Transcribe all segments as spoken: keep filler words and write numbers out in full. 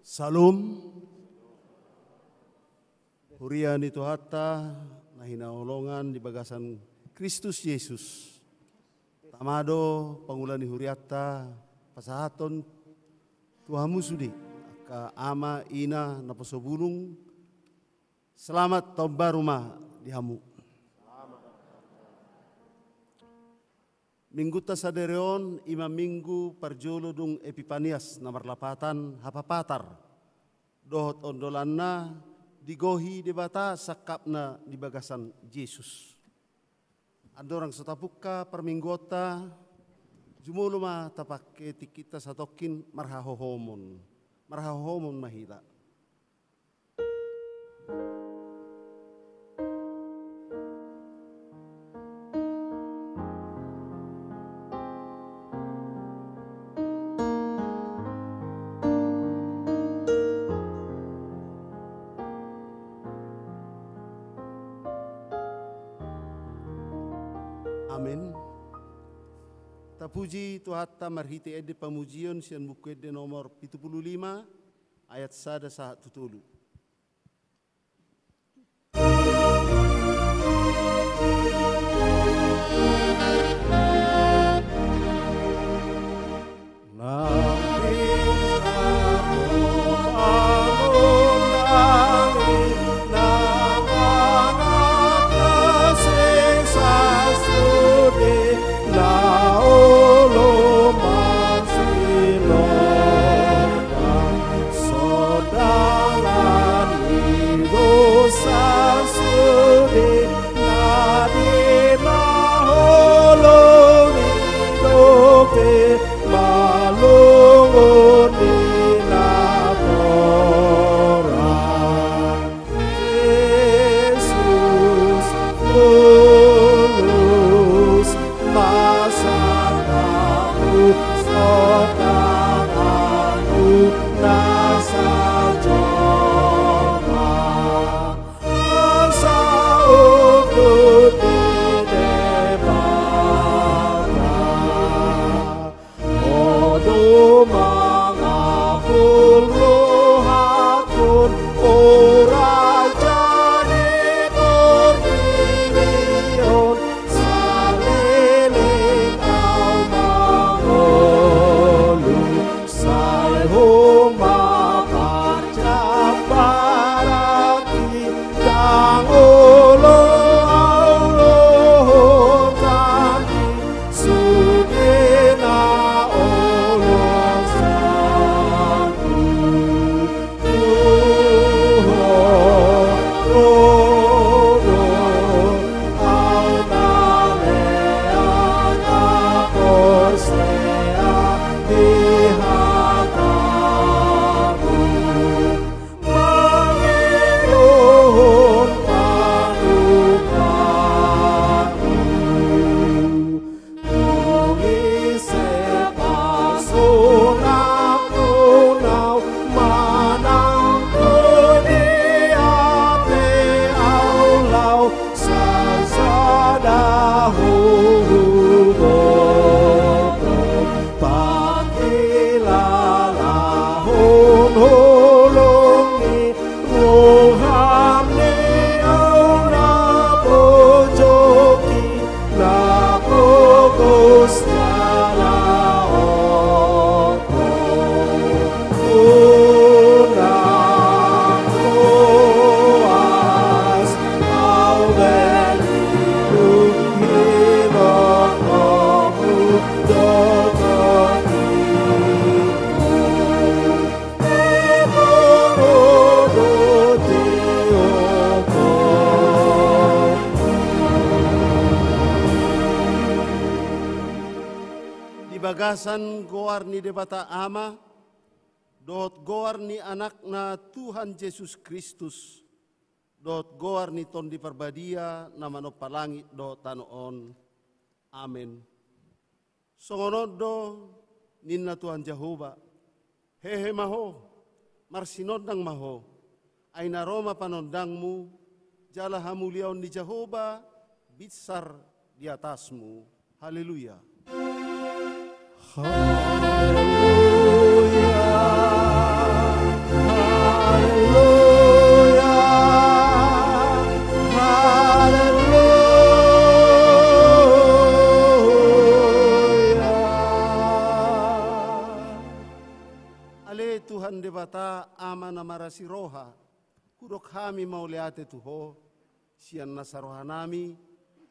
Syalom. Huria ni Tuhanta na hinaholongan di bagasan Kristus Jesus. Tama do pangula ni hurianta pasahathon tu hamu sude, angka ama, ina, naposo bulung. Selamat tahun baru ma di hamu. Minggunta sadari on i ma minggu parjolo dung Epipanias na marlapatan hapapatar dohot ondolanna digohi Debata sangkapna di bagasan Jesus. Andorang so tapungka parmingguonta, jumolo ma tapake tingkinta satongkin marhahohomon. Marhahohomon ma hita. Amen. Tapuji Tuhanta marhite ende pamujion sian Buku Ende nomor pitu pulu lima, ayat sada sahat tu tolu. Jesus, lulus ma sangkapmu, sondanganmu na sahat jolma. Asa unduk di Debata. Ho do mangapul rohangkon, o Raja ni portibi on, saleleng au mangolu, sai Ho ma parjambaranki, ndang olo au lohor nami. Sude na olo sangku, tu Ho ro do au na lean, na porsea di hatamu. Mangihuthon panungkatmu, dung i ise pasonangkon au, manang tu dia pe au laho, sai sada huboto. Pangkilalahon holong ni roham, ni au na pojok i, na pogos jala oto. Unang hoas au bellu, hinorhonmu do tondiku. Ego ro do tiop on. Di bagasan goar ni Debata Ama, dohot goar ni Anakna Tuhan Jesus Kristus, dohot goar ni Tondi Parbadia na manompa langit dohot tano on. Amen. Songon on do ninna Tuhan Jahowa: Hehe ma ho, marsinondang ma ho, ai na ro ma panondangmu, jala hamuliaon ni Jahowa binsar di atasmu. Haleluya. Haleluya. Haleluya. Haleluya. Ale Tuhan Debata, Ama na marasi roha, hudok hami mauliate tu Ho, sian nasa rohanami,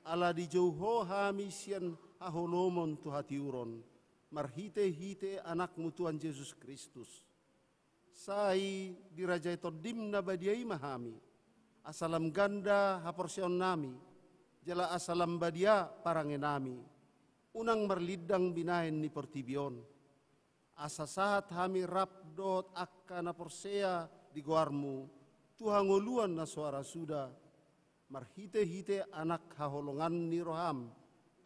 ala dijou Ho hami sian haholomon tu hatiuron, marhitehite Anakmu Tuhan Jesus Kristus. Sai dirajai Tondim na badia i ma hami, asa lam ganda haporseaonnami, jala asa lam badia parangenami, unang marlindang binahen ni portibi on. Asa sahat hami rap dohot angka na porsea di goarMu, tu hangoluan na so ra suda, marhitehite Anak haholongan ni rohaM,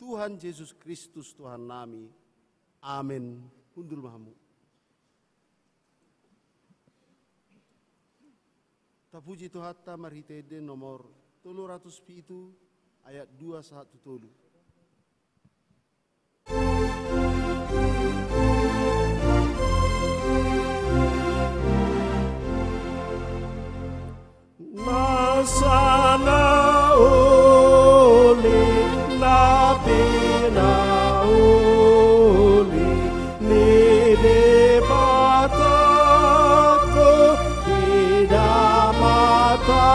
Tuhan Jesus Kristus Tuhannami. Amen. Hundul ma hamu. Tapuji Tuhanta marhite ende nomor tolu ratus pitu, ayat dua sahat tu tolu. Nasa na uli, na pinauli ni Debata, di Debata,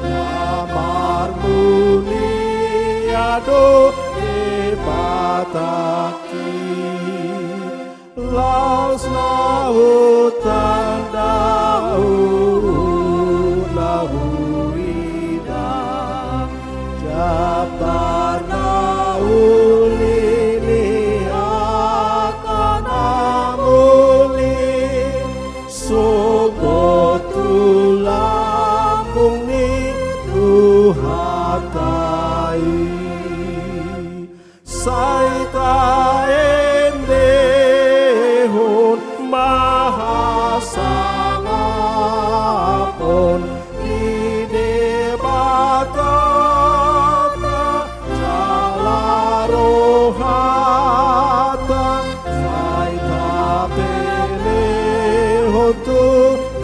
na marmulia do Debata. Laos na hutanda, na huida, jambar na uli ni angka na muli, sogot tu lambung ni Tuhanta i. Sai taendehon ma hasangapon di Debata, jala rohanta sai tapelehon tu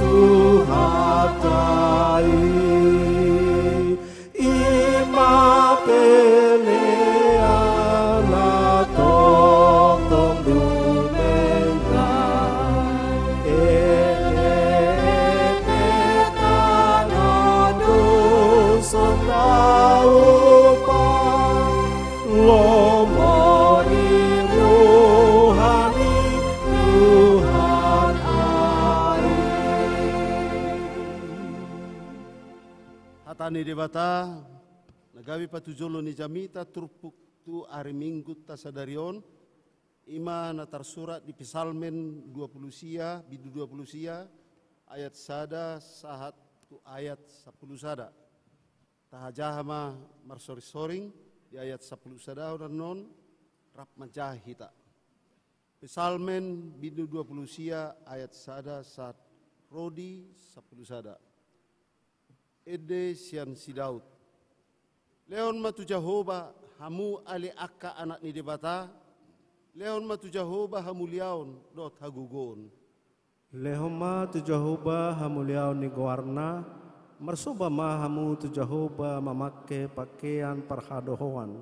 Tuhanta i. I ma pelean na tongtong dumenggan, ende-ende tano do so taupa, lomo ni roha ni Tuhan i. Hata ni Debata na gabe patujolo ni jamita turpuk tu ari Minggunta sadari on, i ma na tarsurat di Psalmen dua pulu sia, bindu dua pulu sia, ayat sada sahat tu ayat sampulu sada. Tahajaha ma marsoring-soring di ayat sampulu sada on annon, rap manjaha hita. Psalmen bindu dua pulu sia ayat sada sahat ro di sampulu sada. Ende sian si Daud. Lehon ma tu Jahowa hamu ale angka anak ni Debata, lehon ma tu Jahowa hamuliaon dohot hagogoon. Lehon ma tu Jahowa hamuliaon ni goarna, marsoba ma hamu tu Jahowa mamangke pangkean parhadohoan.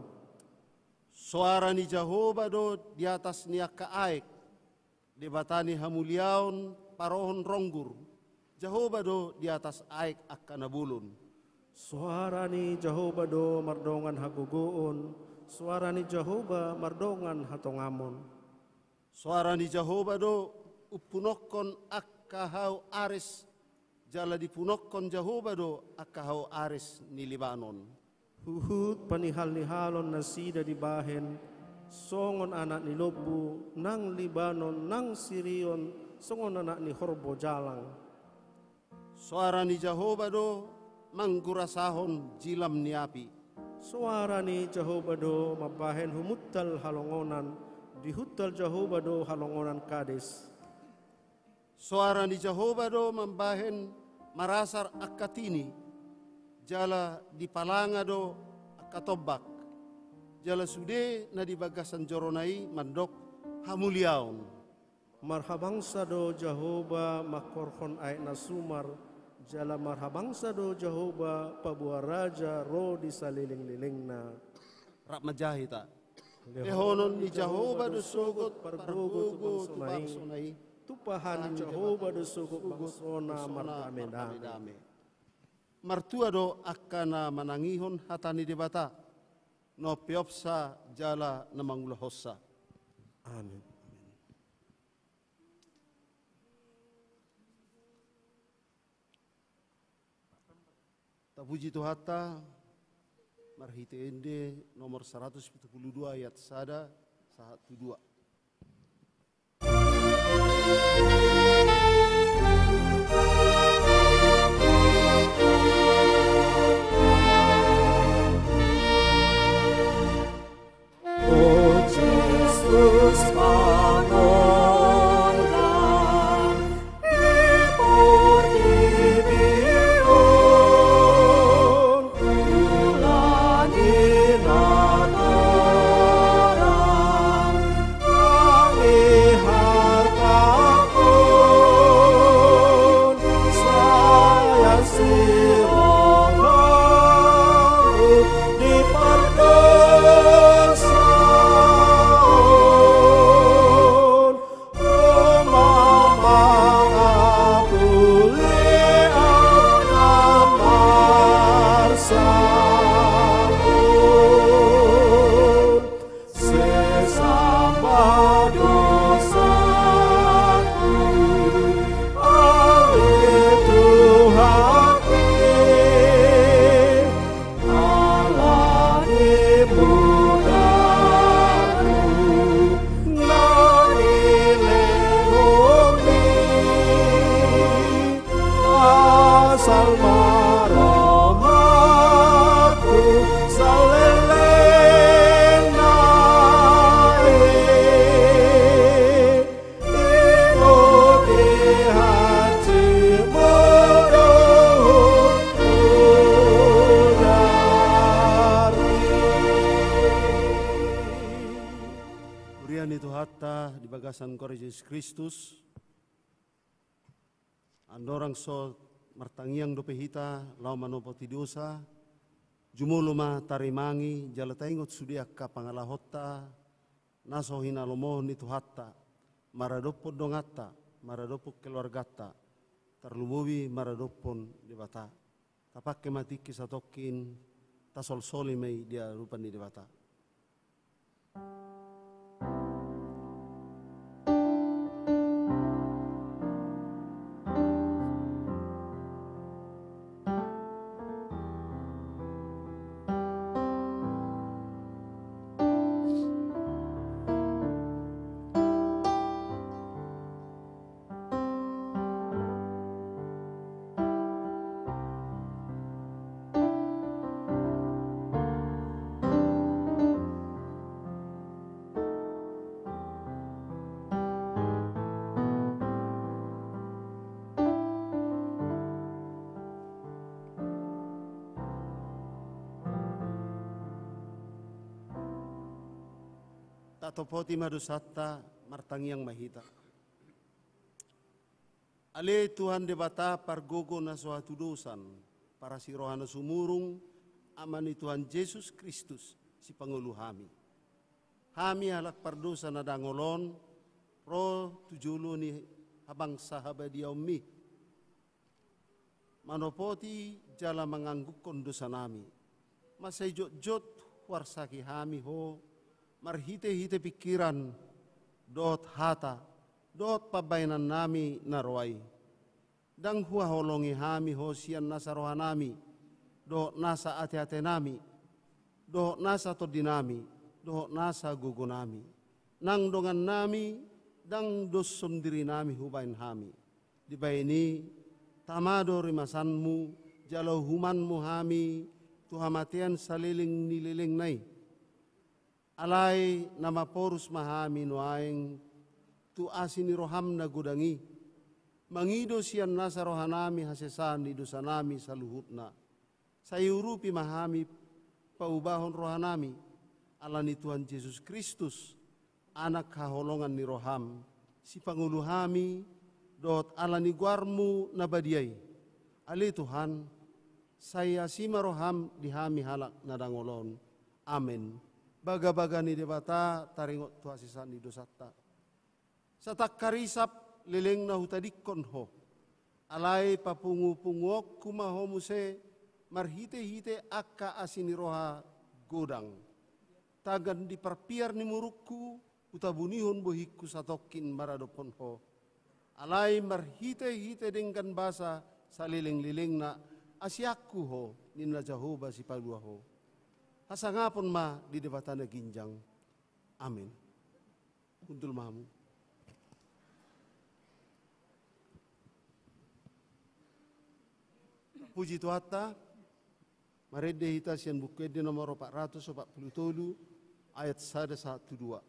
Soara ni Jahowa do di atas ni angka aek, Debata ni hamuliaon parohon ronggur, Jahowa do di atas aek angka na bolon. Soara ni Jahowa do mardongan hagogoon, soara ni Jahowa mardongan hatongamon. Soara ni Jahowa do umpunonhon angka hau Ares, jala dipunonhon Jahowa do angka hau Ares ni Libanon. Huhut panihalnihalon nasida dibahen, songon anak ni lombu, nang Libanon, nang Sirion, songon anak ni horbo jalang. Soara ni Jahowa do manggurasahon jilam ni api. Soara ni Jahowa do mambahen humuntal halongonan, dihuntal Jahowa do halongonan Kades. Soara ni Jahowa do mambahen marasar angka tini, jala dipalanga do angka tombak. jala sude na di bagasan jorona i mandok hamuliaon. Marhabangsa do Jahowa mangkorhon aek na sumar, jala marhabangsa do Jahowa paboa raja ro di salelenglelengna. Rap manjaha hita. Lehonon ni Jahowa do sogot pargogo tu bangsona i. Tumpahan ni Jahowa do sogot bangsona mardamedame. Martua do angka na manangihon hata ni Debata, na umpeopsa jala na mangulahonsa. Amin. Tapuji Tuhanta, marhite ende nomor saratus pitu pulu dua ayat sada sahat tu dua. O Jesus, pangonda di portibi on, ula ni natorang, pangihartahon, sayan si rohamu di pardosaon, Ho ma mangapuli anak marsaor. Sesa ma dosaku, ale Tuhanki, ala ni mudar-Mu na nilehonMi, asal ma rohangku saleleng nai. Huria ni Tuhanta di bagasan Tuhan Jesus Kristus, andorang so martangiang dope hita laho manopoti dosa, jumolo ma tarimangi jala taingot sude angka pangalahonta, na so hinalomohon ni Tuhanta, maradophon donganta, maradophon keluarganta, tarlumobi maradophon Debata. Tapangke ma tingki satongkin, tasolsoli ma i di adopan ni Debata. Tatopoti ma dosanta, martangiang ma hita. Ale Tuhan Debata pargogo na so hatudosan, parasi roha na sumurung, Ama ni Tuhan Jesus Kristus, sipangolu hami. Hami halak pardosa na dangol on, ro tu jolo ni habangsa habadiaonMi, manopoti jala manganggukhon dosanami. Mansai jotjot huarsaki hami Ho, marhitehite pingkiran, dohot hata, dohot pambahenannami na roa i. Ndang huhaholongi hami Ho sian nasa rohanami, dohot nasa ateatenami, dohot nasa tondinami, dohot nasa gogonami. Nang dongannami, ndang doshon dirinami hubahen hami. Dibahen i, tama do rimasanMu, jala uhumanMu hami, tu hamatean saleleng ni lelengna i. Alai na maporus ma hami nuaeng, tu asi ni rohaM na godang i, mangido sian nasa rohanami hasesaan ni dosanami saluhutna. Sai urupi ma hami paubahon rohanami, ala ni Tuhan Jesus Kristus, Anak haholongan ni roham, sipangolu hami dohot ala ni goarmu na badia i. Ale Tuhan, sai asi ma roham di hami halak na dangol on. Amen. Bagabaga ni Debata taringot tu hasesaan ni dosanta. Satangkar isap lelengna hutadingkon ho. Alai papungupunguonku ma ho muse marhitehite angka asi ni roha godang. Tagan di parpiar ni murukku, hutabunihon bohingku satongkin maradophon ho. Alai marhitehite denggan basa salelenglelengna, asianku ho, ninna Jahowa Sipalua ho. Hasangapon ma di Debata na ginjang. Amen. Hundul ma hamu. Puji Tuhanta. Marende hita sian Buku Ende nomor opat ratus opat pulu tolu, ayat sada sahat tu dua.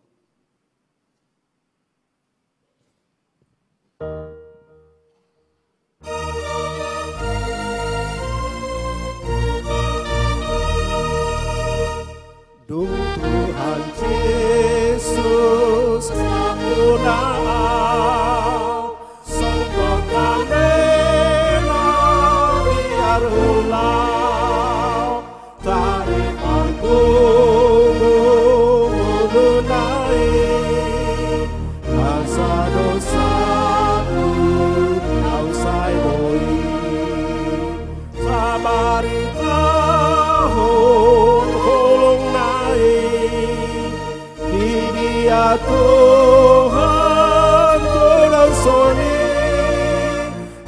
Dung Tuhan Jesus sampurna au, songgop na mena biar ulau, tali parpungu ngoluna i, asa dosaku au sai boi. Tabaritahon holongna i, di dia Tuhan tolong soni,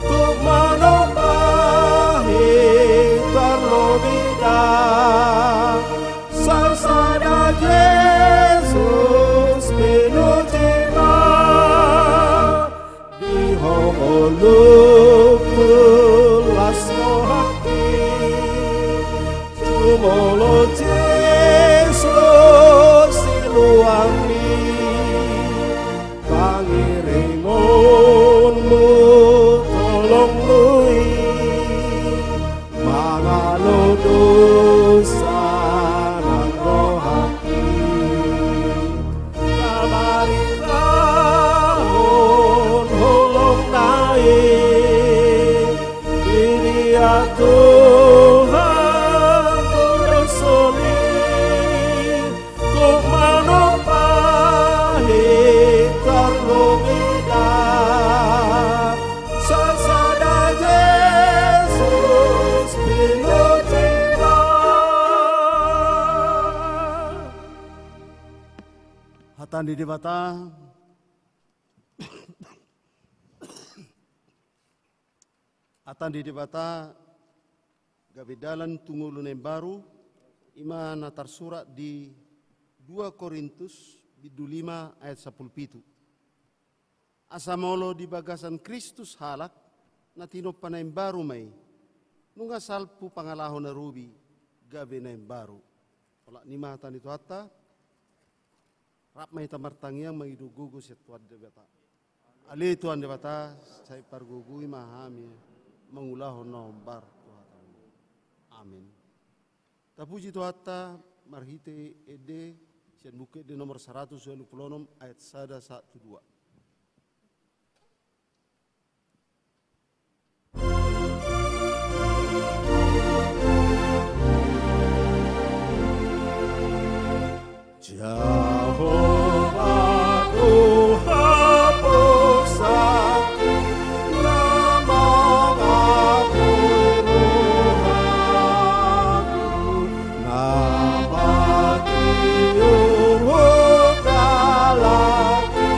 tuk manombahi tarlobi da. Sarsada Jesus pinuji ma, di ho ngolungku las rohangki. Jumolo Jesus siluangmi, pangiringonmu tolongmu i, mangalo dosa nang rohangki. Tabaritahon holongna i, di dia Tuhan tolong soni, tuk manombahi tarlobi da. Sarsada Jesus pinuji ma. Hata ni Debata. Hata ni Debata gabe dalan tu ngolu na imbaru, i ma na tarsurat di dua Korintus bindu lima ayat sampulu pitu. Asa molo di bagasan Kristus halak, na tinompa na imbaru ma i, nunga salpu pangalaho na robi, gabe na imbaru. Olat ni ma hata ni Tuhanta. Rap ma hita martangiang mangido gogo sian Tuhan Debata. Ale Tuhan Debata, sai pargogoi ma hami mangulahon na hombar tu hatamu. Amen. Tapuji Tuhanta marhite ende sian Buku Ende nomor saratus ualu pulu onom ayat sada sahat tu dua. Jahowa do haposanku, na mangapoi rohangku, na patiur ho halak i,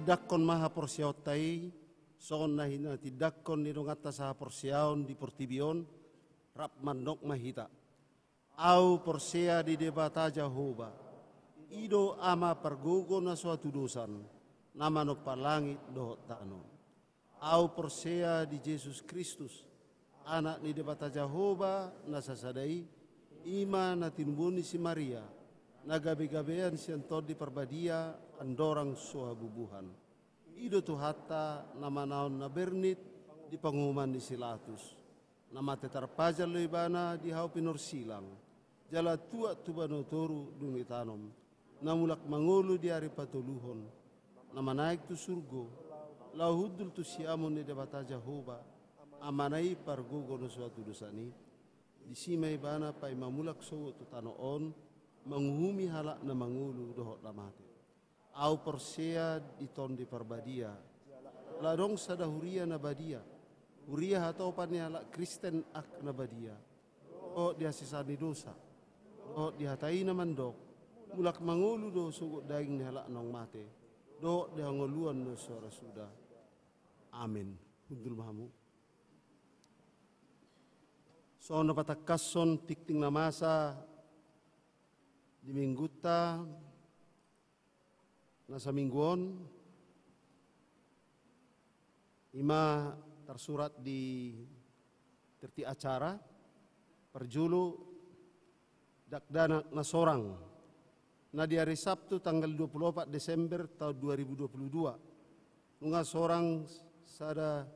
Tindanghon ma haporseaonta i, songon na hinatindangkon ni donganta sahaporseaon di portibi on, rap mandok ma hita. Ahu porsea di Debata Jahowa, i do Ama pargogo na so hatudosan, na manompa langit dohot tano. Ahu porsea di Jesus Kristus, Anak ni Debata Jahowa na sasada i, i ma na tinubuhon ni si Maria, na gabegabean sian Tondi Parbadia, andorang so habubuhan. I do Tuhanta na manaon na bernit di panguhuman ni si Latus. Na mate tarpajal do ibana di hau pinorsilang, jala tuat tu banua toru dung ditanom, na mulak mangolu di ari patoluhon, na manaek tu surgo, laho hundul tu siamun ni Debata Jahowa, Amana i pargogo na so hatudosan i. Disi ma ibana paima mulak sogot tu tano on, manguhumi halak na mangolu dohot na mate. Ahu porsea di Tondi Parbadia, jala adong sada huria na badia, huria hatopan ni halak Kristen aek na badia, dohot di hasesaan ni dosa, dohot di hata i na mandok, mulak mangolu do sogot daging ni halak naung mate, dohot di hangoluan na so ra suda. Amen. Hundul ma hamu. Songon na patangkashon tingting na masa di minggunta na saminggu on, i ma tarsurat di tertib acara, parjolo dakdanak na sorang, na di ari Sabtu tanggal dua puluh opat Desember taon dua ribu dua puluh dua, nunga sorang sada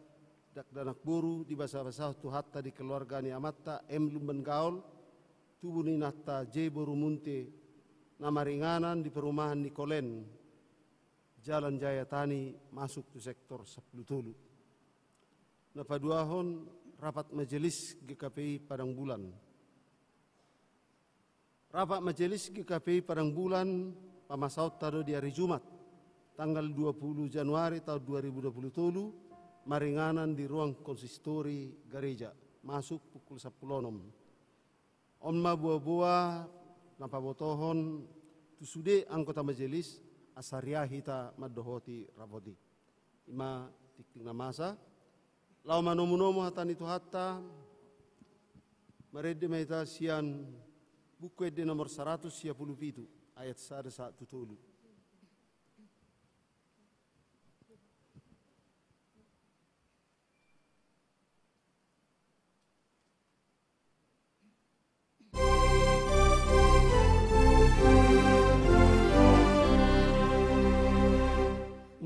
dakdanak boru dibasabasahon Tuhanta di keluarga ni amanta M Lumban Gaol, tubu ni inanta J boru Munte, na maringanan di perumahan ni Kolen, Jalan Jaya Tani, masuk tu sektor sampulu tolu. Na paduahon, rapat majelis G K P I Padang Bulan. Rapat majelis G K P I Padang Bulan pamasaonta do di ari Jumat, tanggal dua puluh Januari taon dua ribu dua puluh tolu, maringanan di ruang konsistori gareja, masuk pukul sampulu onom. On ma boaboa na pabotohon tu sude anggota majelis, asa riah hita mandohoti rapot i. I ma tingting na masa. Laho manomunomu hata ni Tuhanta, marende ma hita sian Buku Ende nomor saratus sia pulu pitu, ayat sada sahat tu tolu.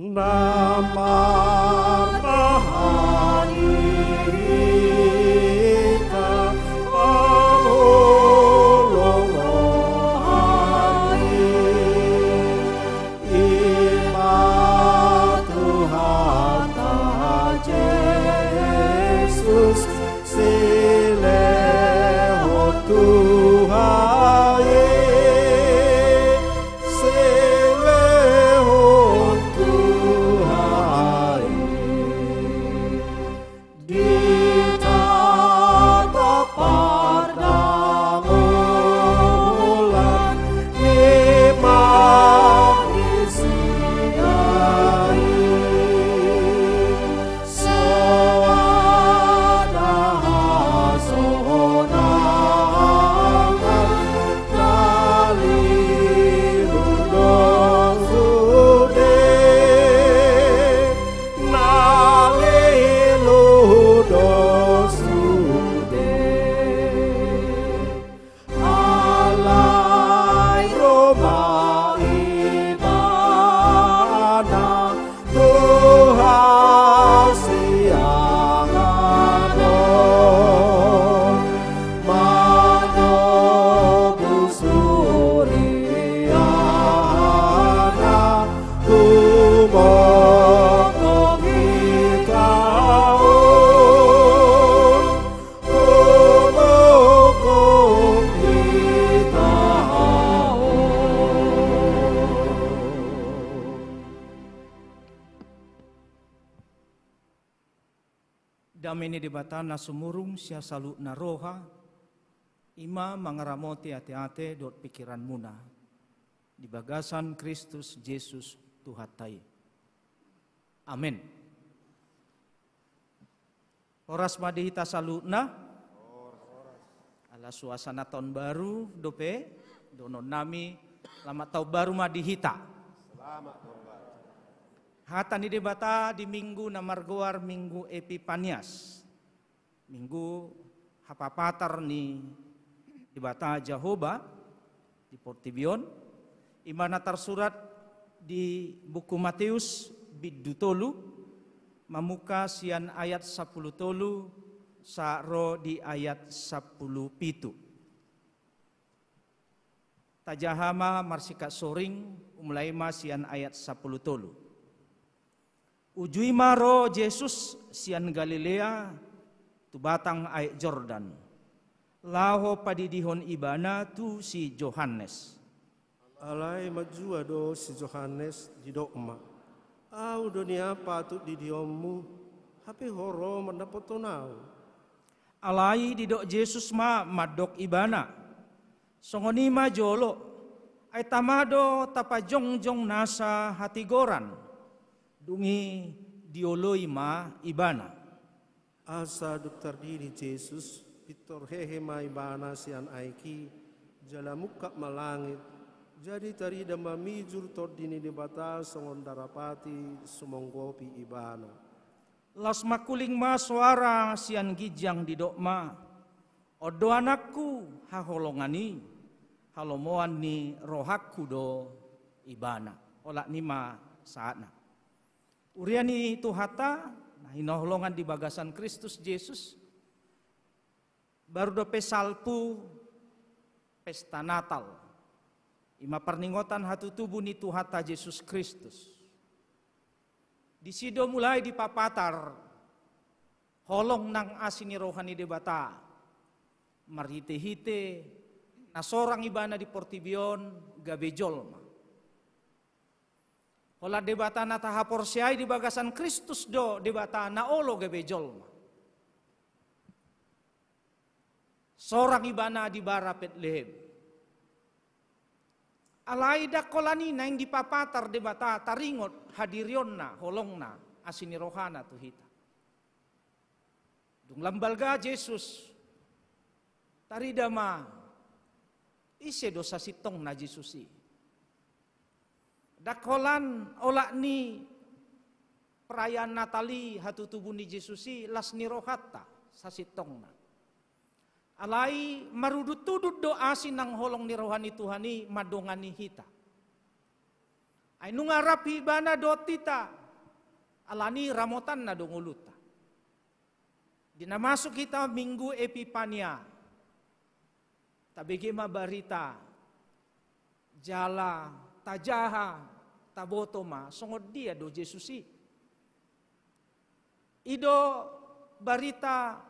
Na mambahen hita parholongan i, i ma Tuhanta Jesus, silehon Tuhan i, silehon Tuhan i. Di tata pardamolan ni manusia i, so ada hasonangan, na lilu do sude, na lilu do sude. Alai ro ma Ibana tu hasiangan on, manobus huriana, humokhom hita on, humokhom hita on. Dame ni Debata na sumurung sian saluhutna roha, i ma mangaramoti ateate dohot pingkiranmuna di bagasan Kristus Jesus Tuhanta i. Amen. Horas ma di hita saluhutna. Ala suasana taon baru dope, dohonon nami, selamat taon baru ma di hita. Hata ni Debata di minggu na margoar minggu Epipanias, minggu hapapatar ni Debata Jahowa di portibi on, ima na tarsurat di buku Mateus bindu tolu, mamungka sian ayat sampulu tolu sahat ro di ayat sampulu pitu. Tajaha ma marsikat soring, umulai ma sian ayat sampulu tolu. Uju i ma ro Jesus sian Galilea tu batang aek Jordan, laho padidihon ibana tu si Johannes. Alai manjua do si Johannes, didok ma: Ahu do nian patut didihonmu, hape ho ro mandapothon ahu. Alai didok Jesus ma mandok ibana: Songon i ma jolo, ai tama do tapajongjong nasa hatigoran. Dung i dioloi ma ibana. Asa dung tardidi Jesus, pintor hehe ma ibana sian aek i, jala mungkap ma langit, jadi tarida ma mijur Tondi ni Debata songon darapati sumonggopi ibana. Laos mangkuling ma soara sian ginjang didok ma: On do Anakku haholongan i, halomoan ni rohangku do ibana. Olat ni ma sahatna. Huria ni Tuhanta na hinaholongan di bagasan Kristus Jesus, baru dope salpu pesta Natal, ima parningotan hatutubu ni Tuhanta Jesus Kristus. Disi do mulai dipapatar holong nang asi ni roha ni Debata, marhitehite na sorang ibana di portibi on gabe jolma. Holan Debata na tahaporseai di bagasan Kristus do Debata na olo gabe jolma. Sorang ibana di bara Betlehem. Alai ndang holan i naeng dipapatar Debata taringot hadirionna, holongna, asi ni rohana tu hita. Dung lam balga Jesus, tarida ma ise do sasintongna Jesus i. Ndang holan olat ni perayaan Natal i hatutubu ni Jesus i las ni rohanta sasintongna. Alai marudutudut do asi nang holong ni roha ni Tuhan i mandongani hita. Ai nunga rap ibana dohot hita, alani ramotanna do ngolunta. Di na masuk hita Minggu Epipania, tabege ma barita, jala tajaha, taboto ma songon dia do Jesus i. I do barita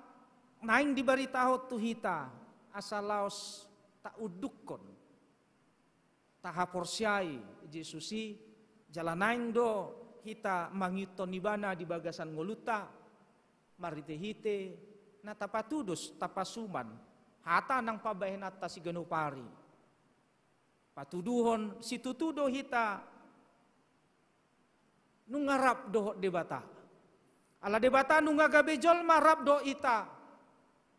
naeng dibaritahon tu hita, asa laos taundukkon, tahaporseai Jesus i, jala naeng do hita mangihuthon ibana di bagasan ngolunta, marhitehite na tapatudos, tapasuman hata nang pambahenanta siganup ari. Patuduhon situtu do hita nunga rap dohot Debata. Ala Debata nunga gabe jolma rap dohot hita,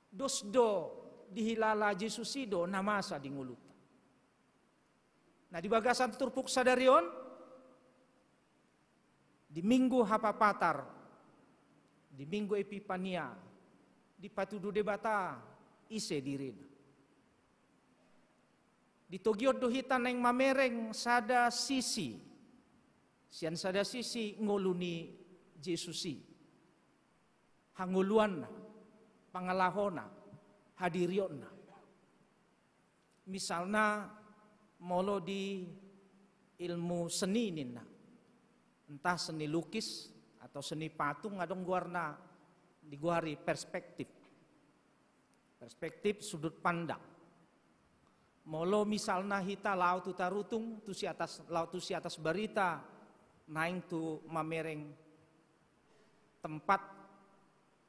dos do dihilala Jesus i do na masa di ngolunta. Na di bagasan turpuk sadari on, di Minggu Hapapatar, di Minggu Epipania, dipatudu Debata ise dirina. Ditogihon do hita naeng mamereng sada sisi sian sada sisi ngolu ni Jesus i. Hangoluanna, pangalahona, hadirionna. Misalna, molo di ilmu seni ninna, entah seni lukis atau seni patung, adong goarna digoari perspektif. Perspektif, sudut pandang. Molo misalna hita laho tu Tarutung, tu si atas, laho tu si atas barita, naeng tu mamereng tempat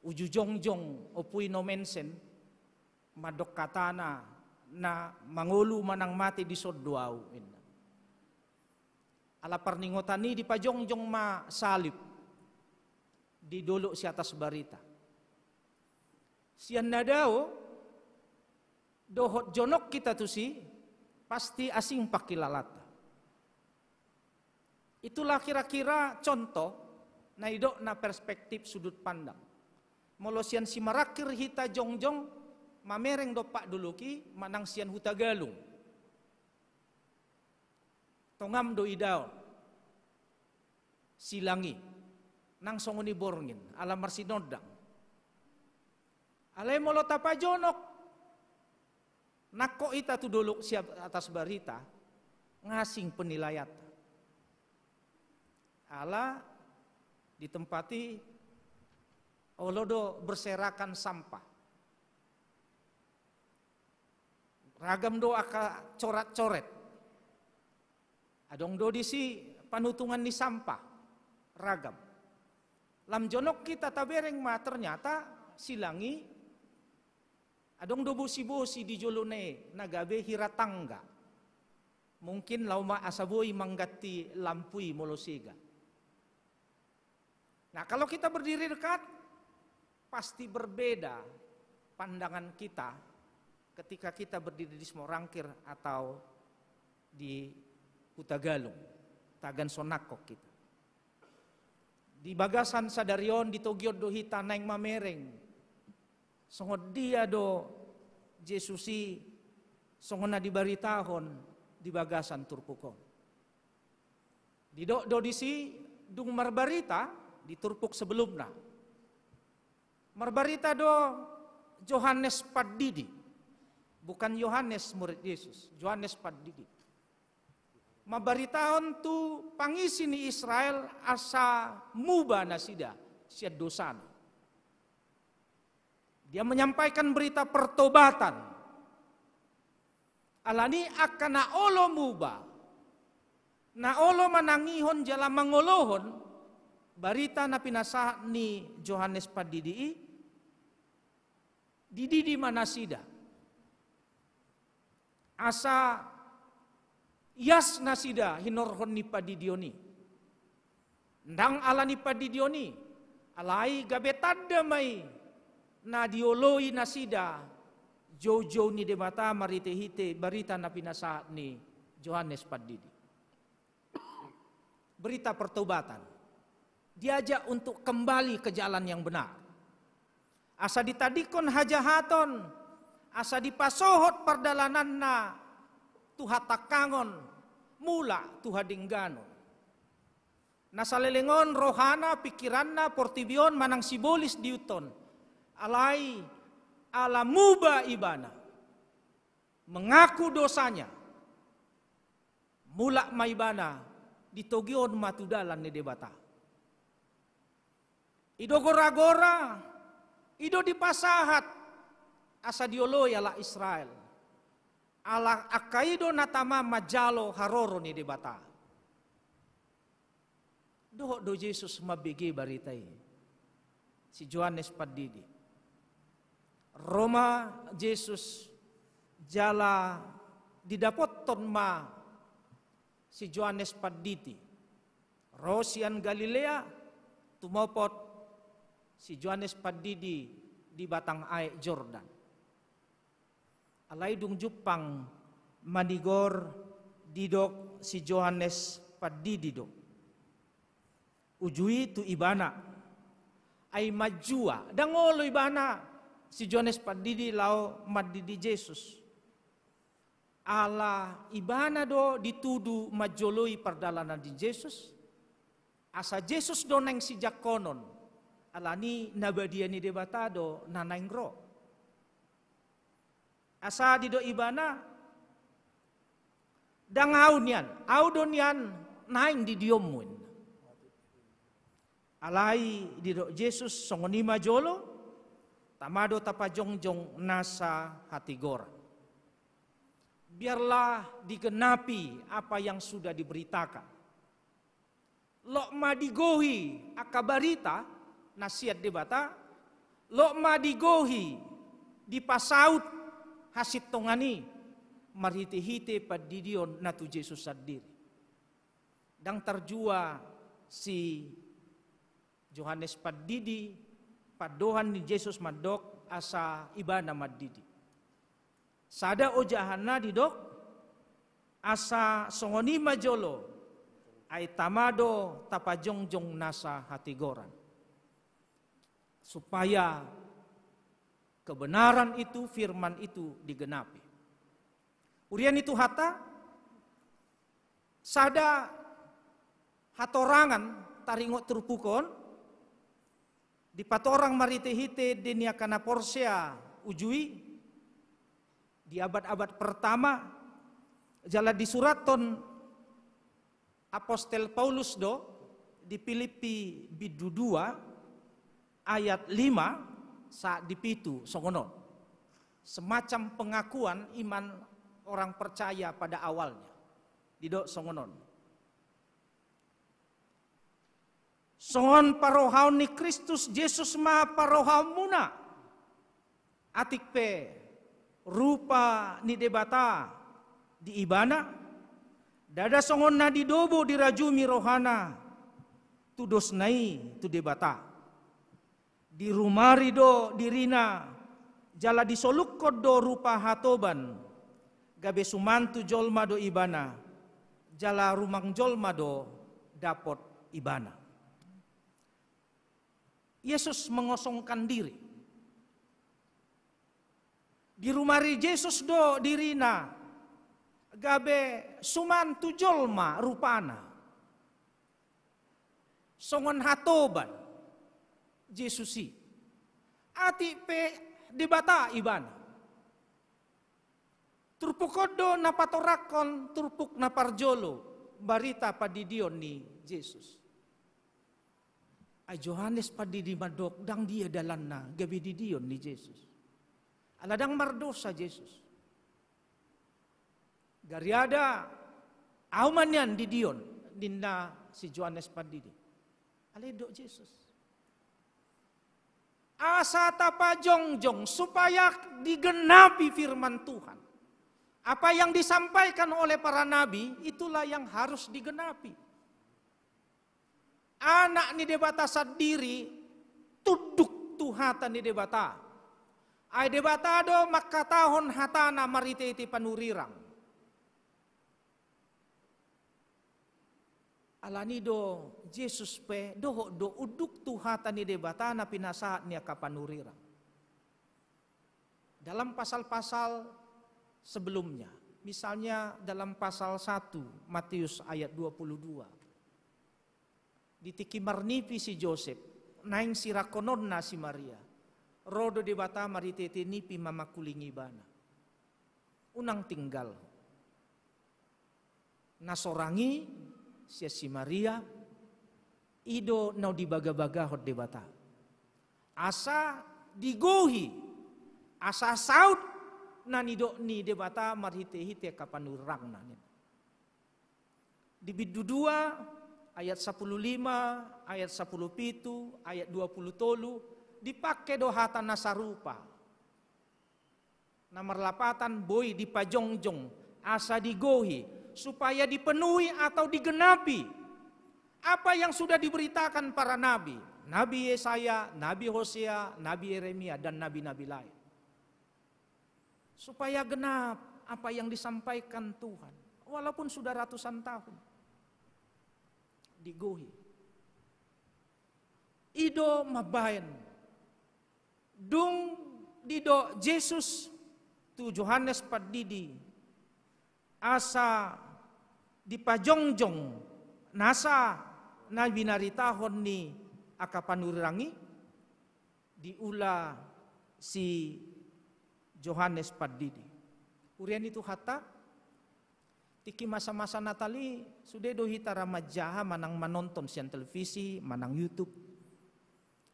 uju jongjong Opuino Mensen, mandok hatana, na mangolu manang mate dison do ahu, ninna. Ala parningotan i dipajongjong ma salib. di dolok si atas barita. Sian na dao dohot jonok hita tusi, pasti asing pangkilalanta. Itulah kira-kira contoh na nidokna perspektif sudut pandang. Molo sian Simarangkir hita jongjong mamereng dompak dolok i manang sian Hutagalung. Tongam do idaon silang i, nang songon i borngin, ala marsinondang. Alai molo tapajonok nangkok hita tu dolok si atas barita, nga asing penilaianta. Ala di tempat i olo do berserakan sampah. Ragam do angka coret-coret. Adong do disi panutungan ni sampah. Ragam. Lam jonok hita tabereng ma ternyata silang i adong do bosi-bosi di jolona i na gabe hira tangga. Mungkin laho ma asa boi mangganti lampu i molo sega. Nah, kalau kita berdiri dekat, pasti berbeda pandangan kita ketika kita berdiri di Simarangkir atau di Hutagalung, tagan so nangkok hita. Di bagasan sadari on, di togi on do hita naeng mamereng songon dia do Jesus i, songon na dibaritahon di bagasan turpuk on. Didok do disi dung marbarita di turpuk sebelumna. Marbarita do Johannes Pandidi. Bukan Yohanes murid Yesus, Johannes Pandidi. Mambaritahon tu pangisi ni Israel asa muba nasida sian dosana. Dia menyampaikan berita pertobatan. Alani angka na olo muba, na olo manangihon jala mangolohon barita na pinasahat ni Johannes Pandidi i, dididi ma nasida. Asa ias nasida hinorhon ni pandidion i. Ndang ala ni pandidion i, alai gabe tanda ma i na dioloi nasida joujou ni Debata marhitehite barita na pinasahat ni Johannes Pandidi. Berita pertobatan. Diajak untuk kembali ke jalan yang benar. Asa ditadingkon hajahaton, asa dipasohot pardalananna tu hatangkangon, mulak tu hadengganon. Na saleleng on rohana, pingkiranna, portibi on manang sibolis diihuthon. Alai ala muba ibana, mengaku dosanya, mulak ma ibana, ditogion ma tu dalan ni Debata. I do goragora, i do dipasahat asa dioloi halak Israel. Ala angka i do na tama manjalo haroro ni Debata. Dohot do Jesus mambege barita i. Si Johannes Pandidi. Ro ma Jesus jala didapothon ma si Johannes Pandidi. Ro sian Galilea, tumopot si Johannes Pandidi di batang aek Jordan. Alai dung jumpang manigor, didok si Johannes Pandidi do. Uju i tu ibana. Ai manjua, ndang olo ibana si Johannes Pandidi laho mandidi Jesus. Ala ibana do ditudu manjoloi pardalanan ni Jesus. Asa Jesus do naeng sijangkonon. Alani na badia ni Debata do na naeng ro. Asa didok ibana, ndang ahu nian, ahu do nian naeng didionmu. Alai didok Jesus, songon i ma jolo, tama do tapajongjong nasa hatigoran. Biarlah digenapi apa yang sudah diberitakan. Lok ma digohi angka barita na sian Debata, lok ma digohi dipasaut hasintongan i marhitehite pandidion na tu Jesus sandiri. Ndang tarjua si Johannes Pandidi, pandohan ni Jesus mandok asa ibana mandidi. Sada ojahanna didok, asa songon i ma jolo, ai tama do tapajongjong nasa hatigoran. Supaya kebenaran itu, firman itu digenapi. Huria ni Tuhanta, sada hatorangan taringot turpuk on, dipatorang marhite-hite di ni angka na porsea uju i, di abad-abad pertama, jala disurathon apostel Paulus do di Pilippi bindu dua ayat lima sahat di pitu songon on. Semacam pengakuan iman orang percaya pada awalnya. Didok songon on. Songon parohaon ni Kristus Jesus ma parohaonmuna. Atik pe rupa ni Debata di ibana, ndada songon na didobo dirajumi rohana, tudosna i tu Debata. Dirumari do dirina, jala disolukkon do rupa hatoban, gabe suman tu jolma do ibana, jala rumang jolma do dapot ibana. Yesus mengosongkan diri. Dirumari Jesus do dirina, gabe suman tu jolma rupana. Songon hatoban Jesus i. Atik pe Debata ibana. Turpuk on do na patorangkon turpuk na parjolo barita pandidion ni Jesus. Ai Johannes Pandidi mandok ndang dia dalanna gabe didion ni Jesus. Ala ndang mardosa Jesus. Gariada ahu ma nian didion, ninna si Johannes Pandidi. Alai didok Jesus. Asa tapajongjong supaya digenapi firman Tuhan. Apa yang disampaikan oleh para nabi, itulah yang harus digenapi. Anak ni Debata sandiri tunduk tu hata ni Debata. Ai Debata do mangkatahon hatana marhite-hite panurirang. Alani do Jesus pe dohot do unduk tu hata ni Debata na pinasahat ni angka panurirang. Dalam pasal-pasal sebelumnya, misalnya dalam pasal satu Matius ayat dua puluh dua. Di tingki marnipi si Josep, naeng sirangkononna si Maria. Ro do Debata marhite-hite nipi mamangkulingi ibana. Unang tinggal. Na sorang i sian si Maria, i do na dibaga-bagahon Debata. Asa digohi, asa saut na nidok ni Debata marhite-hite angka panurirangna. Di bindu dua, ayat sapuluh lima, ayat sapuluh pitu, ayat dua puluh tolu, dipangke do hata na sarupa. Na marlapatan boi dipajongjong, asa digohi, supaya dipenuhi atau digenapi apa yang sudah diberitakan para nabi, Nabi Yesaya, Nabi Hosea, Nabi Yeremia, dan nabi-nabi lain. Supaya genap apa yang disampaikan Tuhan, walaupun sudah ratusan tahun. Digohi. I do mambaen. Dung didok Jesus tu Johannes Pandidi, asa dipajongjong nasa na binaritahon ni angka panurirang i, diula si Johannes Pandidi. Huria ni Tuhanta, tingki masa-masa Natal i, sude do hita ra manjaha manang manonton sian televisi, manang YouTube.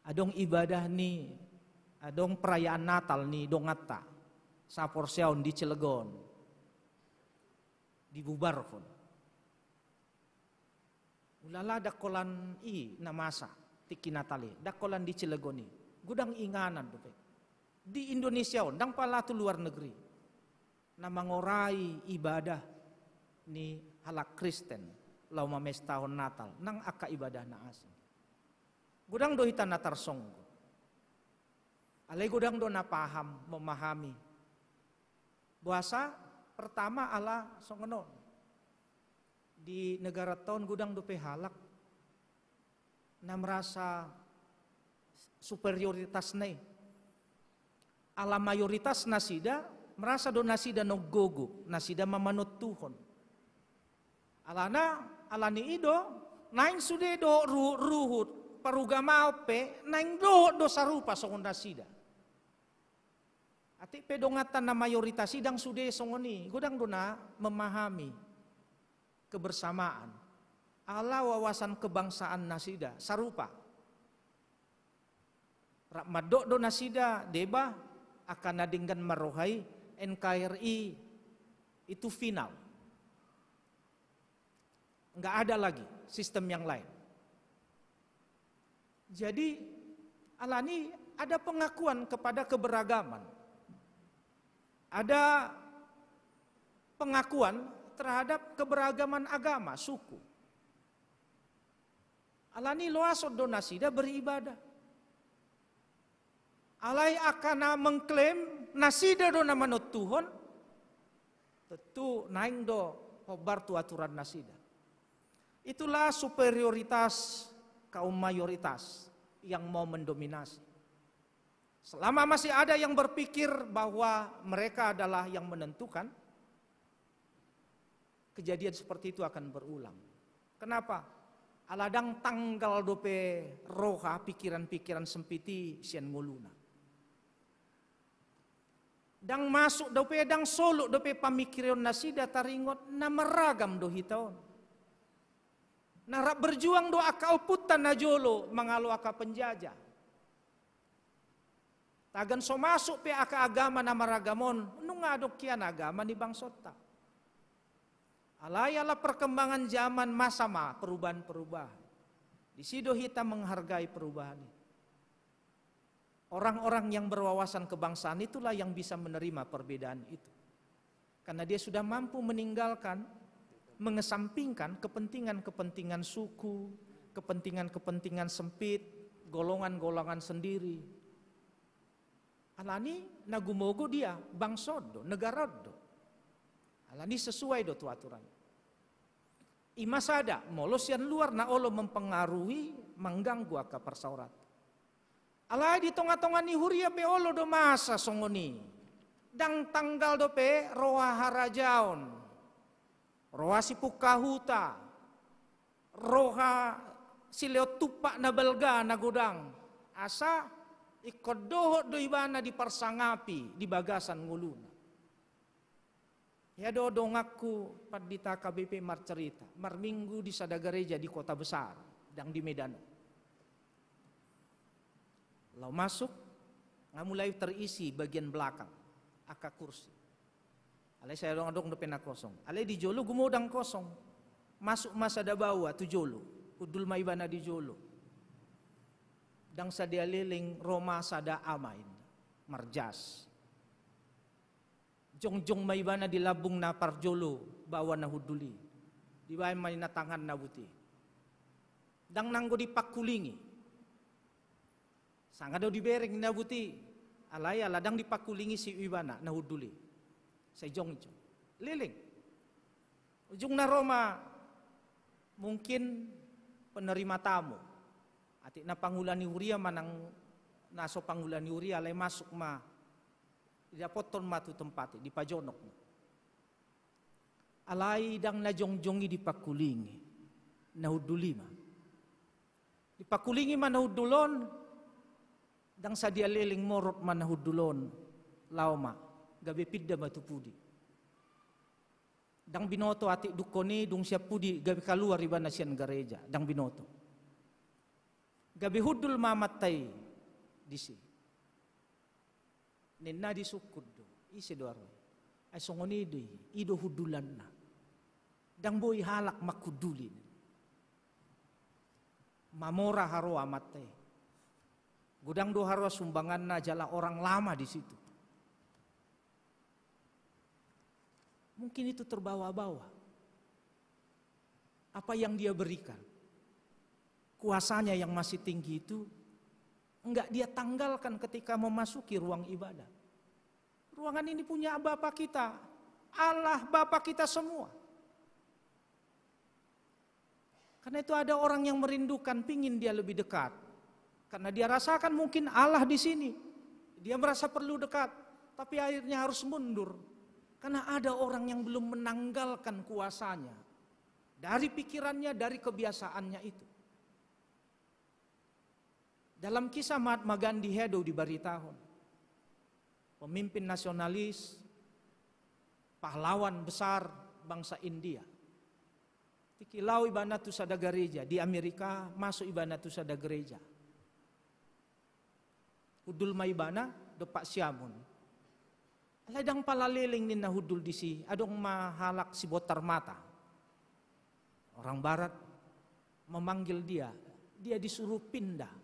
Adong ibadah ni, adong perayaan Natal ni donganta saporseaon di Cilegon. Dibubarhon. Ulala, ndang holan i na masa, tingki Natal i, ndang holan di Cilegon i. Godang inganan dope. Di Indonesia on, ndang pala tu luar negeri. Na mangorai ibadah ni halak Kristen, laho mamestahon Natal, nang angka ibadah na asing. Godang do hita na tarsonggot. Alai godang do na paham, memahami. Boasa? Pertama ala songon on. Di negara ta on godang dope halak na merasa superioritasna i. Ala mayoritas nasida merasa do nasida na umgogo, nasida mamanontuhon. Alana, ala ni i do, naeng sude do ruhut-ruhut, parugamaon pe, naeng dohot do sarupa songon nasida. Atik pe donganta na mayoritas i ndang sude songon i, godang do na memahami kebersamaan. Ala wawasan kebangsaan nasida sarupa. Rap mandok do nasida deba, angka na denggan marroha i, N K R I itu final. Nggak ada lagi sistem yang lain. Jadi, ala ni ada pengakuan kepada keberagaman. Ada pengakuan terhadap keberagaman agama, suku. Ala ni loas do nasida beribadah. Alai angka na mengklaim nasida do na manontuhon, tentu naeng do hombar tu aturan nasida. Itulah superioritas kaum mayoritas yang mau mendominasi. Selama masih ada yang berpikir bahwa mereka adalah yang menentukan, kejadian seperti itu akan berulang. Kenapa? Ala ndang tanggal dope roha, pikiran-pikiran sempit i sian ngoluna. Ndang masuk dope, ndang soluk dope pamikiron nasida, taringot na marragam do hita on. Na rap berjuang do angka ompunta na jolo mangalo angka penjajah. Tagan so masuk pe angka agama na marragam on, nunga adong hian agama ni bangsonta. Alai ala perkembangan zaman, masa ma perubahan-perubahan. Disi do hita menghargai perubahan i. Orang-orang yang berwawasan kebangsaan itulah yang bisa menerima perbedaan itu. Karena dia sudah mampu meninggalkan, mengesampingkan kepentingan-kepentingan suku, kepentingan-kepentingan sempit, golongan-golongan sendiri. Ala ni na gumogo dia, bangso do, negara do. Ala ni sesuai do tu aturan. I ma sada, molo sian luar na olo mempengaruhi, mengganggu angka persauratan. Alai di tonga-tonga ni huria pe olo do masa songon i. Ndang tanggal dope roha harajaon, roha sipungka huta, roha silehon tumpak na balga na godang, asa ingkon dohot do ibana diparsangapi di bagasan ngoluna. Ia do donganku pandita K B P marcerita, marminggu di sada gareja di kota besar, ndang di Medan. Laho masuk, nga mulai terisi bagian belakang, angka kursi. Alai sai adong-adong dope na kosong. Alai di jolo gumodang kosong. Masuk ma sada baoa tu jolo, hundul ma ibana di jolo. Ndang sadia leleng ro ma sada ama, marjas. Jongjong ma ibana di lambung na parjolo baoa na hundul i. Dibaen ma ninna tangan na buti. Ndang nanggo dipangkulingi. Sanga do dibereng na buti. Alai ala ndang dipangkulingi si ibana na hundul i. Sai jongjong. Leleng. Ujungna ro ma mungkin penerima tamu. Atik na pangula ni huria manang na so pangula ni huria, alai masuk ma. Didapothon ma tu tempat i, dipajonok ma. Alai ndang na jongjong i dipangkulingi, na hundul i ma. Dipangkulingi ma na hundul on, ndang sadia leleng morot ma na hundul on, laho ma, gabe pinda ma tu pudi. Ndang binoto atik dungkon i dung sian pudi gabe kaluar ibana sian gareja, ndang binoto. Gabe hundul ma amanta i disi. Ninna disungkun do, ise do haroa i? Ai songon i do i, i do hundulanna. Ndang boi halak manghunduli. Mamora haroa amanta i. Godang do haroa sumbanganna jala orang lama di situ. Mungkin itu terbawa-bawa apa yang dia berikan. Kuasanya yang masih tinggi itu enggak dia tanggalkan ketika memasuki ruang ibadah. Ruangan ini punya Bapa kita, Allah Bapa kita semua. Karena itu ada orang yang merindukan, pingin dia lebih dekat. Karena dia rasakan mungkin Allah di sini. Dia merasa perlu dekat, tapi akhirnya harus mundur. Karena ada orang yang belum menanggalkan kuasanya dari pikirannya, dari kebiasaannya itu. Dalam kisah Mahatma Gandhi, hea do dibaritahon, pemimpin nasionalis, pahlawan besar bangsa India. Tingki laho ibana tu sada gareja, di Amerika masuk ibana tu sada gareja. Hundul ma ibana dompak siamun. Alai ndang pala leleng ninna hundul disi, adong ma halak si botar mata, orang barat, memanggil dia. Dia disuruh pindah.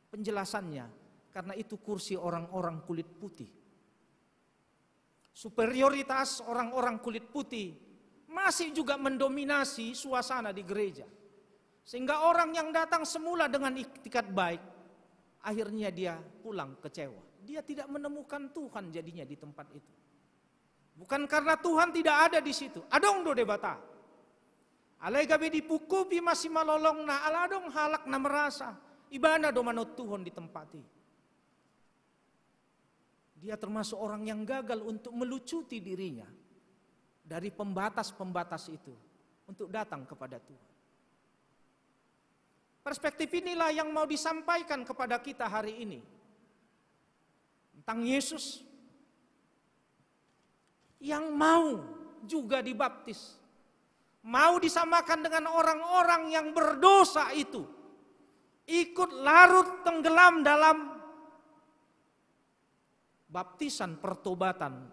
Penjelasannya, karena itu kursi orang-orang kulit putih. Superioritas orang-orang kulit putih masih juga mendominasi suasana di gereja. Sehingga orang yang datang semula dengan iktikat baik, akhirnya dia pulang kecewa. Dia tidak menemukan Tuhan jadinya di tempat itu. Bukan karena Tuhan tidak ada di situ. Adong do Debata. Alai gabe dipungkupi ma simalolongna ala adong halak na merasa ibana do manontuhon di tempat i. Dia termasuk orang yang gagal untuk melucuti dirinya dari pembatas-pembatas itu untuk datang kepada Tuhan. Perspektif inilah yang mau disampaikan kepada kita hari ini tentang Yesus yang mau juga dibaptis, mau disamakan dengan orang-orang yang berdosa itu, ikut larut tenggelam dalam baptisan pertobatan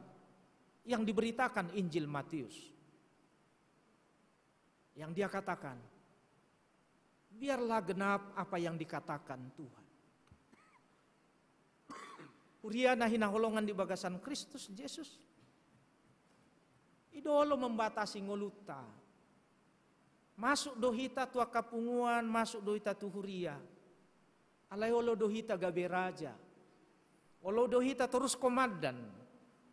yang diberitakan Injil Matius. Yang dia katakan, "Biarlah genap apa yang dikatakan Tuhan." Huria na hinaholongan di bagasan Kristus Jesus, i do olo membatasi ngolunta. Masuk do hita tu angka punguan, masuk do hita tu huria. Alai olo do hita gabe raja. Olo do hita torus komandan.